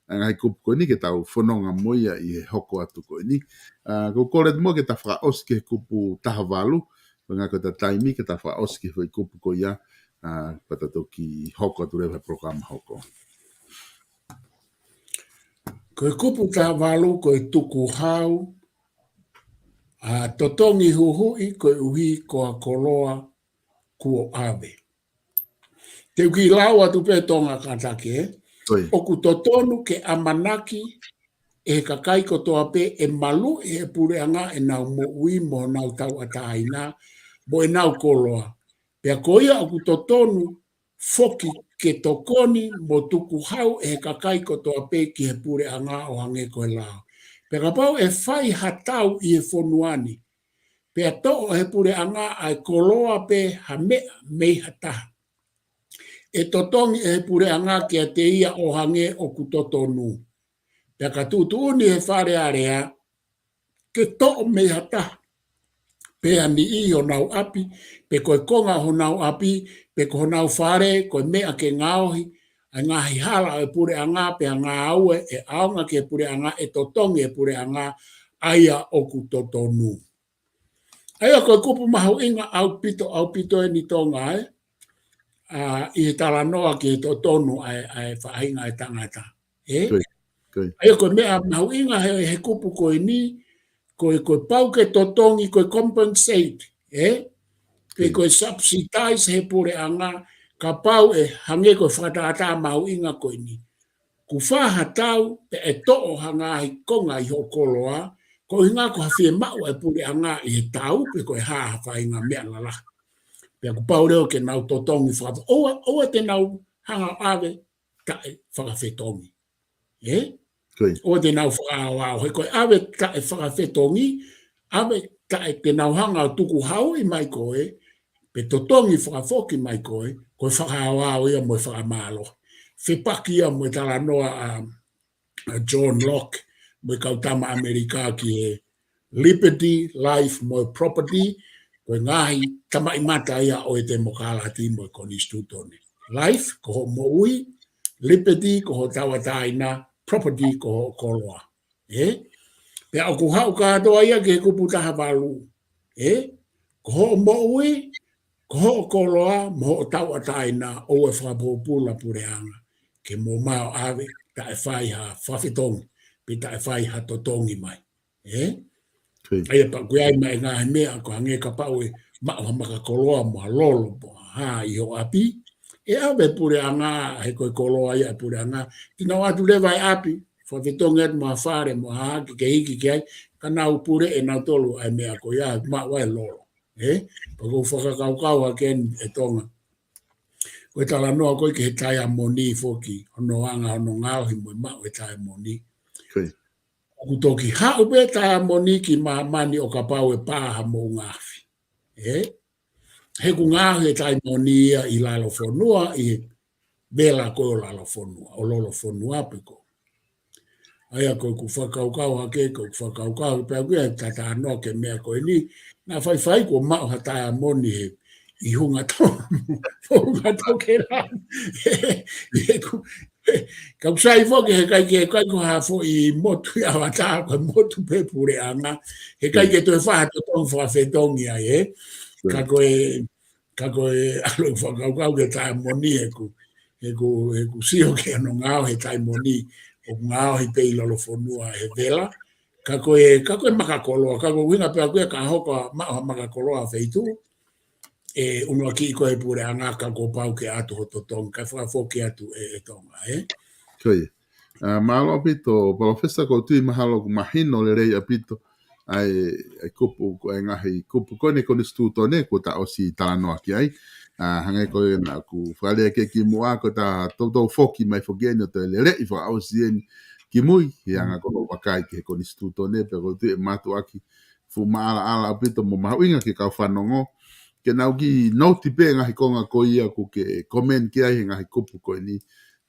ʻa e ngaahi kupu ko eni ke tau fononga mo ia ʻi he hoko atu ko eni. ʻA, ko u kole atu muʻa ke ta fakaʻosi ki he kupu taha valu, ko e ngaahi ko e ta taimi ke ta fakaʻosi ki he foʻi kupu ko ia, ʻa, pea ta toki hoko atu leva he polokalama hoko. Ko e kupu taha valu ko e tukuhau, ʻa, totongi huhuʻi koeʻuhi ko ha koloa kuo ʻave. Te u kiʻi lau atu pē Tonga kātaki, ē? ʻOku totonu ke ʻamanaki ʻe he kakai kotoa pē ʻe maluʻi ʻe he puleʻanga ʻenau moʻui mo honau tauʻatāina mo ʻenau koloa. Pea ko ia ʻoku totonu foki ke tokoni mo tukuhau ʻe he kakai kotoa pē ki he puleʻanga ʻo hangē ko e lao. Pea kapau ʻe fai ha tau ʻi he fonua ni, pea toʻo ʻe he puleʻanga ʻa e koloa pe ha meʻa mei ha taha, ʻe totongi ʻe he puleʻanga kiate ia ʻo hangē ʻoku totonu. Pea ka tuʻutuʻuni ʻe he Fale Alea ke toʻo mei ha taha, pe ha niʻihi honau ʻapi, pe ko e konga honau ʻapi, pe ko honau fale, ko e meʻa ke ngaohi ʻa e ngaahi hala ʻo e puleʻanga, pe ha ngāue ʻe ʻaonga ki he puleʻanga, ʻe totongi ʻe he puleʻanga ʻa ia ʻoku totonu. ʻA ia ko e kupu mahuʻinga ʻaupito, ʻaupito eni Tonga, ē? ʻA, ʻi he talanoa ki he totonu ʻa e, ʻa e faʻahinga ʻo e tangata. Ē? Ko ia, ko ia. ʻA ia ko e meʻa mahuʻinga he, he kupu ko eni, ko e, ko e pau ke totongi, ko e compensate, ē? Pe ko ia, ko e subsidize he puleʻanga, kapau ʻe hangē ko e fakatātā mahuʻinga ko eni. Kuo fai ha tau, pea ʻe toʻo ha ngaahi konga ʻi hoʻo koloa, koeʻuhinga ko ha fiemaʻu ʻa e puleʻanga ʻi he tau, pe ko e hā ha faʻahinga meʻa lalahi. Pea kuo pau leva ke nau totongi fakafe-, ʻoua, ʻoua te nau hanga ʻo ʻave taʻe fakafetongi. Ē? Ko ia. ʻOua te nau fakaaoao, he ko e ʻave taʻe fakafetongi, ʻave taʻe te nau hanga ʻo tukuhauʻi mai koe, pe totongi fakafoki mai koe, ko e fakaaoao ia mo e fakamālohi. Fepaki ia mo e talanoa ʻa, ʻa John Locke, mo e kau tama ʻAmelika ki he liberty, life, mo e property, ko e ngaahi tamaʻimata ia ʻo e temokalati mo e konisitūtone. Life, ko hoʻo moʻui, liberty, ko hoʻo tauʻatāina, property, ko hoʻo koloa. Ē? Pea ʻoku haʻu kātoa ia ki he kupu taha valu. Ē? Ko hoʻo moʻui, ko hoʻo koloa, mo hoʻo tauʻatāina, ʻoua ʻe fakapōpula puleʻanga ke mo maʻu ʻave taʻe fai ha fakafetongi, pe taʻe fai ha totongi mai. Ē? Ko ia. ʻA ia pea ʻoku ʻi ai mai e ngaahi meʻa ko e hangē kapau ʻe maʻu ha maka koloa mo ha lolo mo ha hā ʻi ho ʻapi, ʻe ʻave ʻe he puleʻanga, he ko e koloa ia ʻa e puleʻanga, te nau ʻoatu leva e ʻapi, fakafetongi atu mo ha fale mo ha hā ke, ke hiki ki ai, ka nau puleʻi ʻe nautolu ʻa e meʻa ko ia, maʻu ai e lolo. Ē? Pea ʻoku ou fakakaukau hake eni ʻe Tonga, ko e talanoa ko ē ki he taiamoni foki, hono anga hono ngaohi mo e maʻu e taiamoni. Ko ia. ʻOku toki haʻu pē taiamoni ki māmani ʻo kapau ʻe pā ha moʻunga afi. Ē? He ʻoku ngaohi e taiamoni ia ʻi lalo fonua, ʻi he vela ko ē ʻo lalo fonua, ʻo lolo fonua pe ko. ʻA ia ko ʻeku fakakaukau hake, ko ʻeku fakakaukau hake pea ʻoku ʻi ai e talanoa ki he meʻa ko eni, naʻa faifai kuo maʻu ha taiamoni he, ʻi Hunga Tonga, Hunga Tokelau. He ʻoku, ka ʻoku sai foki he ʻikai ke, ʻikai ko ha foʻi motu ʻi ʻAvatā, ko e motu pē puleʻanga. He ʻikai ke toe fai ha totongi fakafetongi ai, ē? Ka ko e, ka ko e ʻalu ʻeku fakakaukau ki he taiamoni, he ʻoku, he ʻoku, he ʻoku sio ki hono ngaohi e taiamoni, ʻoku ngaohi pē ʻi lalo fonua he vela. Ka ko e, ka ko e maka koloa, ka ko e ʻuhinga pē ʻaku ia ka hoko ʻo maʻu ha maka koloa feituʻu, ʻe ʻunuakiʻi koe ʻe he puleʻanga ka kuo pau ke ʻoatu ho totongi, kae fakafoki atu ʻe, ʻe Tonga, ē? Ko ia. ʻA, mālō ʻaupito, Palōfesa, ʻoku ou tui mahalo ʻoku mahino lelei ʻaupito ʻa e, ʻa e kupu, ko e ngaahi kupu ko eni konisitūtone kuo ta ʻosi talanoa ki ai. ʻA, hangē ko ia naʻa ku fakalea ki ai kimuʻa, ko ʻeta toutou foki mai foki eni ʻo toe leleʻi fakaʻosi eni kimui, he anga ko hoʻo vakai ki he konisitūtone, pea ʻoku ou tui ʻe mātuʻaki fuʻu maʻalaʻala ʻaupito mo mahuʻinga ki he kau fanongo, ke nau kiʻi noti pē ngaahi konga ko ia ʻoku ke comment ki ai he ngaahi kupu ko eni,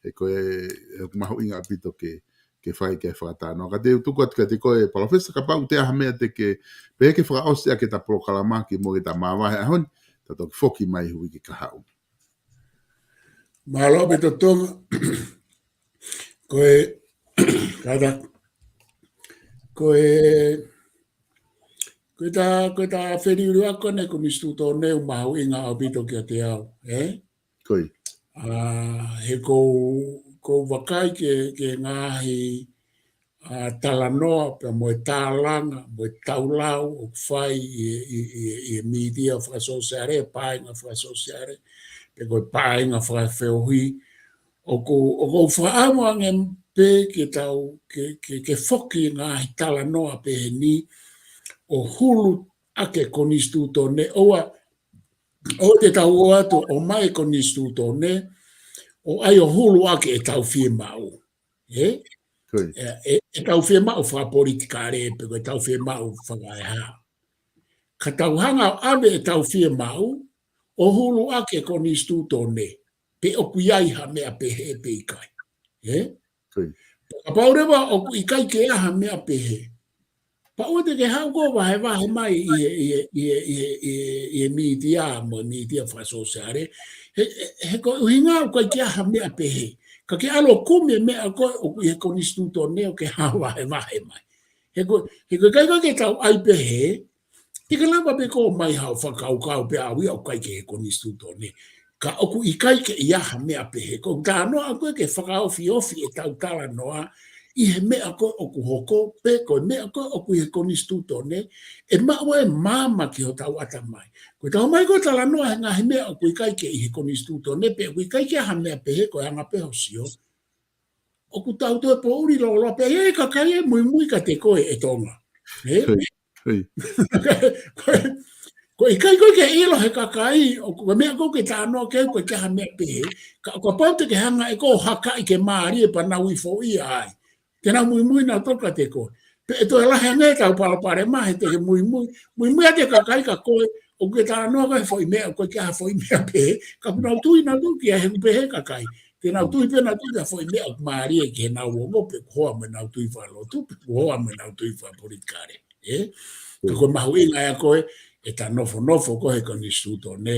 he ko e, he ʻoku mahuʻinga ʻaupito ke, ke fai ki ai e fakatalanoa. Ka te u tuku atu kiate koe, Palōfesa, kapau ʻoku ʻi ai ha meʻa te ke pehē ke fakaʻosi ʻaki ʻeta polokalama kimuʻa ke ta māvae he ʻaho ni, ta toki foki mai he uike kahaʻu. Mālō ʻaupito Tonga. Ko e, Kātaki. Ko e, ko e ta, ko e ta feliuliuaki ko eni e konisitūtone ʻoku mahuʻinga ʻaupito kiate au, ē? Ko ia. ʻA, he ʻoku ou, ʻoku ou vakai ki he, ki he ngaahi, ʻa, talanoa pea mo e tālanga, mo e taulau ʻoku fai ʻi, ʻi, ʻi, ʻi he mītia fakasōsiale, paenga fakasōsiale, pe ko e paenga fakafeohi, ʻoku, ʻoku ou fakaʻamu ange pē ke tau, ke, ke, ke foki ngaahi talanoa pehē ni ʻo hulu ʻaki e konisitūtone, ʻoua, ʻoua te tau ō atu ʻo ʻomai e konisitūtone, ʻo ʻai ʻo hulu ʻaki e tau fiemaʻu. Ē? Ko ia. E, e, e tau fiemaʻu fakapolitikale, pe ko e tau fiemaʻu fakaeha. Ka tau hanga ʻo ʻave e tau fiemaʻu, ʻo hulu ʻaki e konisitūtone, pe ʻoku ʻi ai ha meʻa pehē pe ʻikai. Ē? Ko ia. Kapau leva ʻoku ʻikai ke ʻi ai ha meʻa pehē, pea ʻoua te ke haʻu koe ʻo vahevahe mai ʻi he, ʻi he, ʻi he, ʻi he, ʻi he, ʻi he mītia mo e mītia fakasōsiale. He, he, he ko e ʻuhinga ʻoku ʻikai ke ʻi ai ha meʻa pehē. Ka ke ʻalu ʻo kumi e meʻa ko ē ʻoku ʻi he konisitūtone ʻo ke haʻu ʻo vahevahe mai. He ko, he ko e ʻikai ko ē ke tau ʻai pehē, te ke lava pē koe ʻo ʻomai haʻo fakakaukau pea ʻoku ʻikai ke ʻi he konisitūtone. Ka ʻoku ʻikai ke ʻi ai ha meʻa pehē. Ko e talanoa ko ē ke fakaofiofi e tau talanoa ʻi he meʻa ko ē ʻoku hoko, pe ko e meʻa ko ē ʻoku ʻi he konisitūtone, ʻe maʻu e maama ki hotau ʻatamai. Ko e tau mai ko e talanoa he ngaahi meʻa ʻoku ʻikai ke ʻi he konisitūtone, pe ʻoku ʻikai ke ʻi ai ha meʻa pehē ko e anga pē hoʻo sio. ʻOku tau toe poʻuli loloa pē, ʻe kakai ʻe muimui kiate koe ʻe Tonga. Ē? Ko ia, ko ia. Ko e, ko e ʻikai ko ē ke ʻilo he kakai, ʻoku ko e meʻa ko ē ke talanoa ki ai ʻoku ʻikai ke ʻi ai ha meʻa pehē, ka ʻoku kapau te ke hanga ʻe koe ʻo hakaʻi ke mālie pea nau ifoʻia ai. Te nau muimui nautolu kiate koe. Pea ʻe toe lahi ange e tau palopalema he te ke muimui, muimui ʻa e kakai ka koe, ʻoku ke talanoa ko e foʻi meʻa, ʻoku ʻikai ke ʻi ai ha foʻi meʻa pehē, ka ʻoku nau tui nautolu ki ai he ʻoku pehē kakai. Te nau tui pē nautolu ki ha foʻi meʻa ʻoku mālie ki heʻenau ongo pe ʻoku hoa mo ʻenau tui fakalotu, pe ʻoku hoa mo ʻenau tui fakapolitikale. Ē? Ka ko e mahuʻinga ia ko ē, ʻeta nofonofo ko ē he konisitūtone,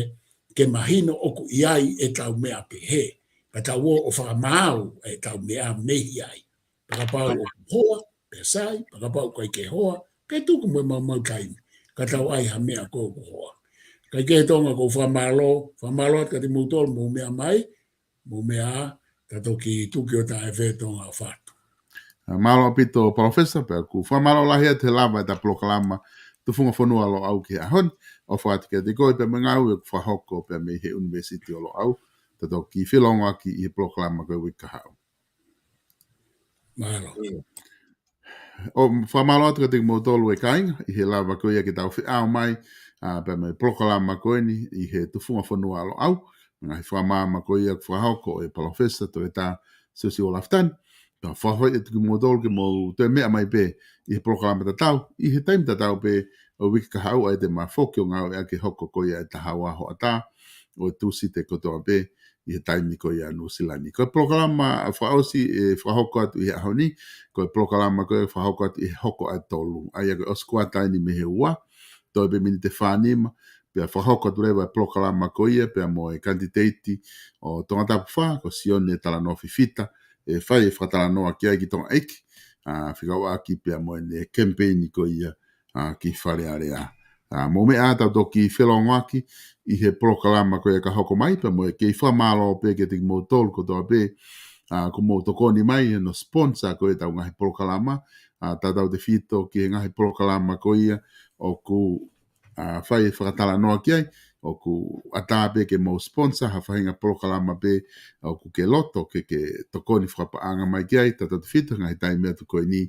ke mahino ʻoku ʻi ai e tau meʻa pehē. Ka tau ō ʻo fakamaau e tau meʻa mei ai. Pea kapau ʻoku hoa, pea sai, pea kapau ʻoku ʻikai ke hoa, ke tuku mo e maumau taimi. Ka tau ʻai ha meʻa ko ē ʻoku hoa. Kakai kehe Tonga ʻoku ou fakamālō, fakamālō atu kiate kimoutolu mou meʻa mai, mou meʻa ā, ta toki tuki ʻo taʻe fē Tonga ʻo fatu. ʻA, mālō ʻaupito Palōfesa, pea ʻoku ou fakamālō lahi atu he lava ʻeta polokalama Tufunga Fonua Loʻau ki he ʻaho ni, ʻofa atu kiate koe pea mo e ngāue ʻoku fakahoko pea mei he ʻUnivēsiti ʻo Loʻau, ta toki felongoaki ʻi he polokalama ko e uike kahaʻu. Mālō. ʻO fakamālō atu kiate kimoutolu e kāinga, ʻi he lava ko ia ke tau feʻao mai, ʻa, pea mo e polokalama ko eni, ʻi he Tufunga Fonua Loʻau, ngaahi fakamaama ko ia ʻoku fakahoko ʻe Palōfesa Toeta Siosiua Lafitani. Pea fakaafeʻi atu kimoutolu ke mou toe meʻa mai pē, ʻi he polokalama tatau, ʻi he taimi tatau pē, ʻo e uike kahaʻu ʻa ia te ma foki ʻo ngāueʻaki e hoko ko ia e taha ua hoʻatā, ʻo e Tūsite kotoa pē, ʻi he taimi ko ia Nuʻusila ni. Ko e polokalama fakaʻosi ʻe fakahoko atu ʻi he ʻaho ni, ko e polokalama ko ē fakahoko atu ʻi he hoko ʻa e tolu. ʻA ia ko e ʻosi kuata eni mei he ua, toe pē miniti ʻe fā nima, pea fakahoko atu leva e polokalama ko ia, pea mo e kanititeiti ʻo Tongatapu fā, ko Sione Talanoa Fifita, ʻe fai e fakatalanoa ki ai ki Tonga ʻEiki, ʻa, fekauʻaki pea mo ʻene kemipeini ko ia, ʻa, ki Fale Alea. ʻA, mou meʻa ā ta toki felongoaki ʻi he polokalama ko ia ka hoko mai, pea mo e kei fakamālō pē kiate kimoutolu kotoa pē, ʻa, ʻoku mou tokoni mai, hono sponsor ko ia ʻetau ngaahi polokalama, ʻa, tautautefito ki he ngaahi polokalama ko ia ʻoku, ʻa, fai e fakatalanoa ki ai, ʻoku ʻatā pē ke mou sponsor ha faʻahinga polokalama pē ʻoku ke loto ke, ke tokoni fakapaʻanga mai ki ai, tautautefito he ngaahi taimi atu ko eni,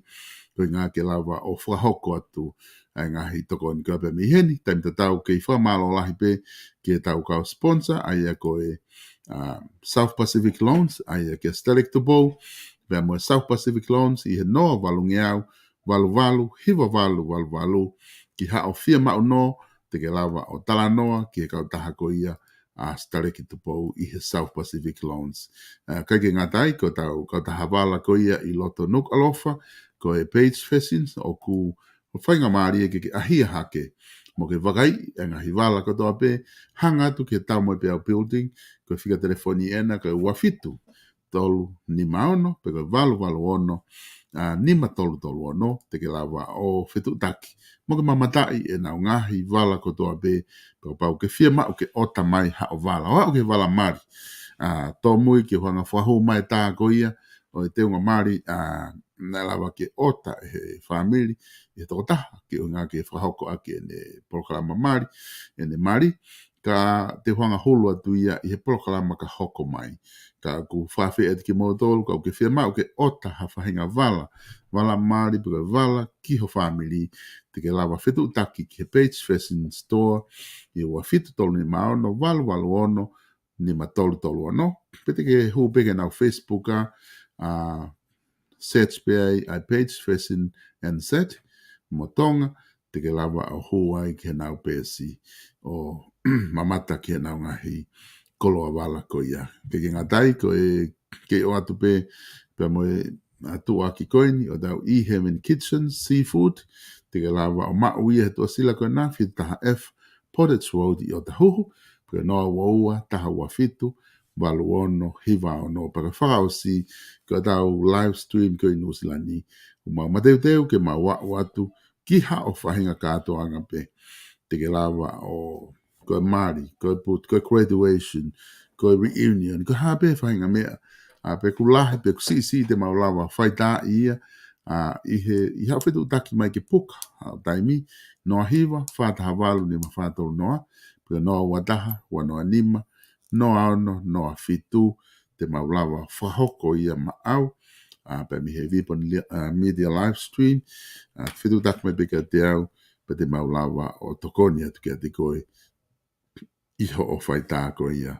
ko e ʻuhinga ke lava ʻo fakahoko atu ʻa e ngaahi tokoni ko ia pea mei heni, taimi tatau kei fakamālō lahi pē ki heʻetau kau sponsor, ʻa ia ko e, ʻa, South Pacific Loans, ʻa ia kia Stalek Tupou, pea mo e South Pacific Loans ʻi he noa valungeau, valu valu, hiva valu, valu valu, ki haʻo fiemaʻu nō, te ke lava ʻo talanoa ki he kautaha ko ia, ʻa Staleki Tupou ʻi he South Pacific Loans. ʻA, ʻikai ke ngata ai, ko ʻetau kautaha vala ko ia ʻi loto Nukuʻalofa, ko e Page Fashions, ʻoku faingamālie ke ke ʻahia hake. Mo ke vakaiʻi e ngaahi vala kotoa pē, hanga atu ki he Taumoepeau Building, ko e fika telefoni ena, ko e ua fitu, tolu nima ono, pe ko e valu valu ono, ʻa, nima tolu tolu ono, te ke lava ʻo fetuʻutaki mo ke mamataʻi ʻenau ngaahi vala kotoa pē, pea kapau ʻoku ke fiemaʻu ke ʻota mai haʻo vala, ʻo aʻu ki he vala mali. ʻA, tōmui ke u hanga ʻo fakahū mai e tā ko ia ʻo e teunga mali, ʻa, naʻe lava ke ʻota ʻe he fāmili, ʻe he tokotaha, ke ʻuhinga ke fakahoko ʻaki ʻene polokalama mali, ʻene mali, ka te u hanga ʻo hulu atu ia ʻi he polokalama ka hoko mai. Ka ʻoku ou fakaafeʻi atu kimoutolu, kapau ʻoku ke fiemaʻu ke ʻota ha faʻahinga vala, vala mali pe ko e vala ki ho fāmili, te ke lava fetuʻutaki ki he Page Fashion Store, ʻi he ua fitu tolu nima ono, valu valu ono, nima tolu tolu ono, pe te ke hū pē ki heʻenau Facebook ʻa, ʻa, search pē ai ʻa e Page Fashion and Set, mo Tonga, te ke lava ʻo hū ai ki heʻenau peesi ʻo mamata ki heʻenau ngaahi koloa vala ko ia. Ke ke ngata ai, ko e kei ʻoatu pē, pea mo e, ʻa, tuʻuaki ko eni ʻo ʻetau E Heaven Kitchen Seafood, te ke lava ʻo maʻu ia he tuʻasila ko ena, fitu taha F Portage Road ʻi ʻOtahuhu, pe ko e noa ua ua, taha ua fitu, valu ono hiva ono. Pea ko e fakaʻosi, ko ʻetau live stream ko ē ʻi Nuʻusila ni, ʻoku mau mateuteu ke mau aʻu atu ki haʻo faʻahinga kātoanga pē. Te ke lava ʻo, ko e mali, ko e putu, ko e graduation, ko e reunion, ko e hā pē faʻahinga meʻa, ʻa, pe ʻoku lahi, pe ʻoku siʻisiʻi, te mau lava ʻo faitāʻi ia, ʻa, ʻi he, ʻi haʻo fetuʻutaki mai ki he puka ʻa e taimi, noa hiva, fā taha valu, nima fā tolu noa, pe ko e noa ua taha, ua noa nima, noa ono, noa fitu, te mau lava ʻo fakahoko ia maʻau, ʻa, pea mei he Vipon Li-, ʻa, Media live stream, ʻa, fetuʻutaki mai pē kiate au, pea te mau lava ʻo tokoni atu kiate koe ʻi hoʻo faitā ko ia,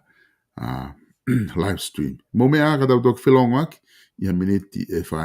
ʻa, live stream. Mou meʻa ā ka tau toki felongoaki ʻi ha miniti ʻe fā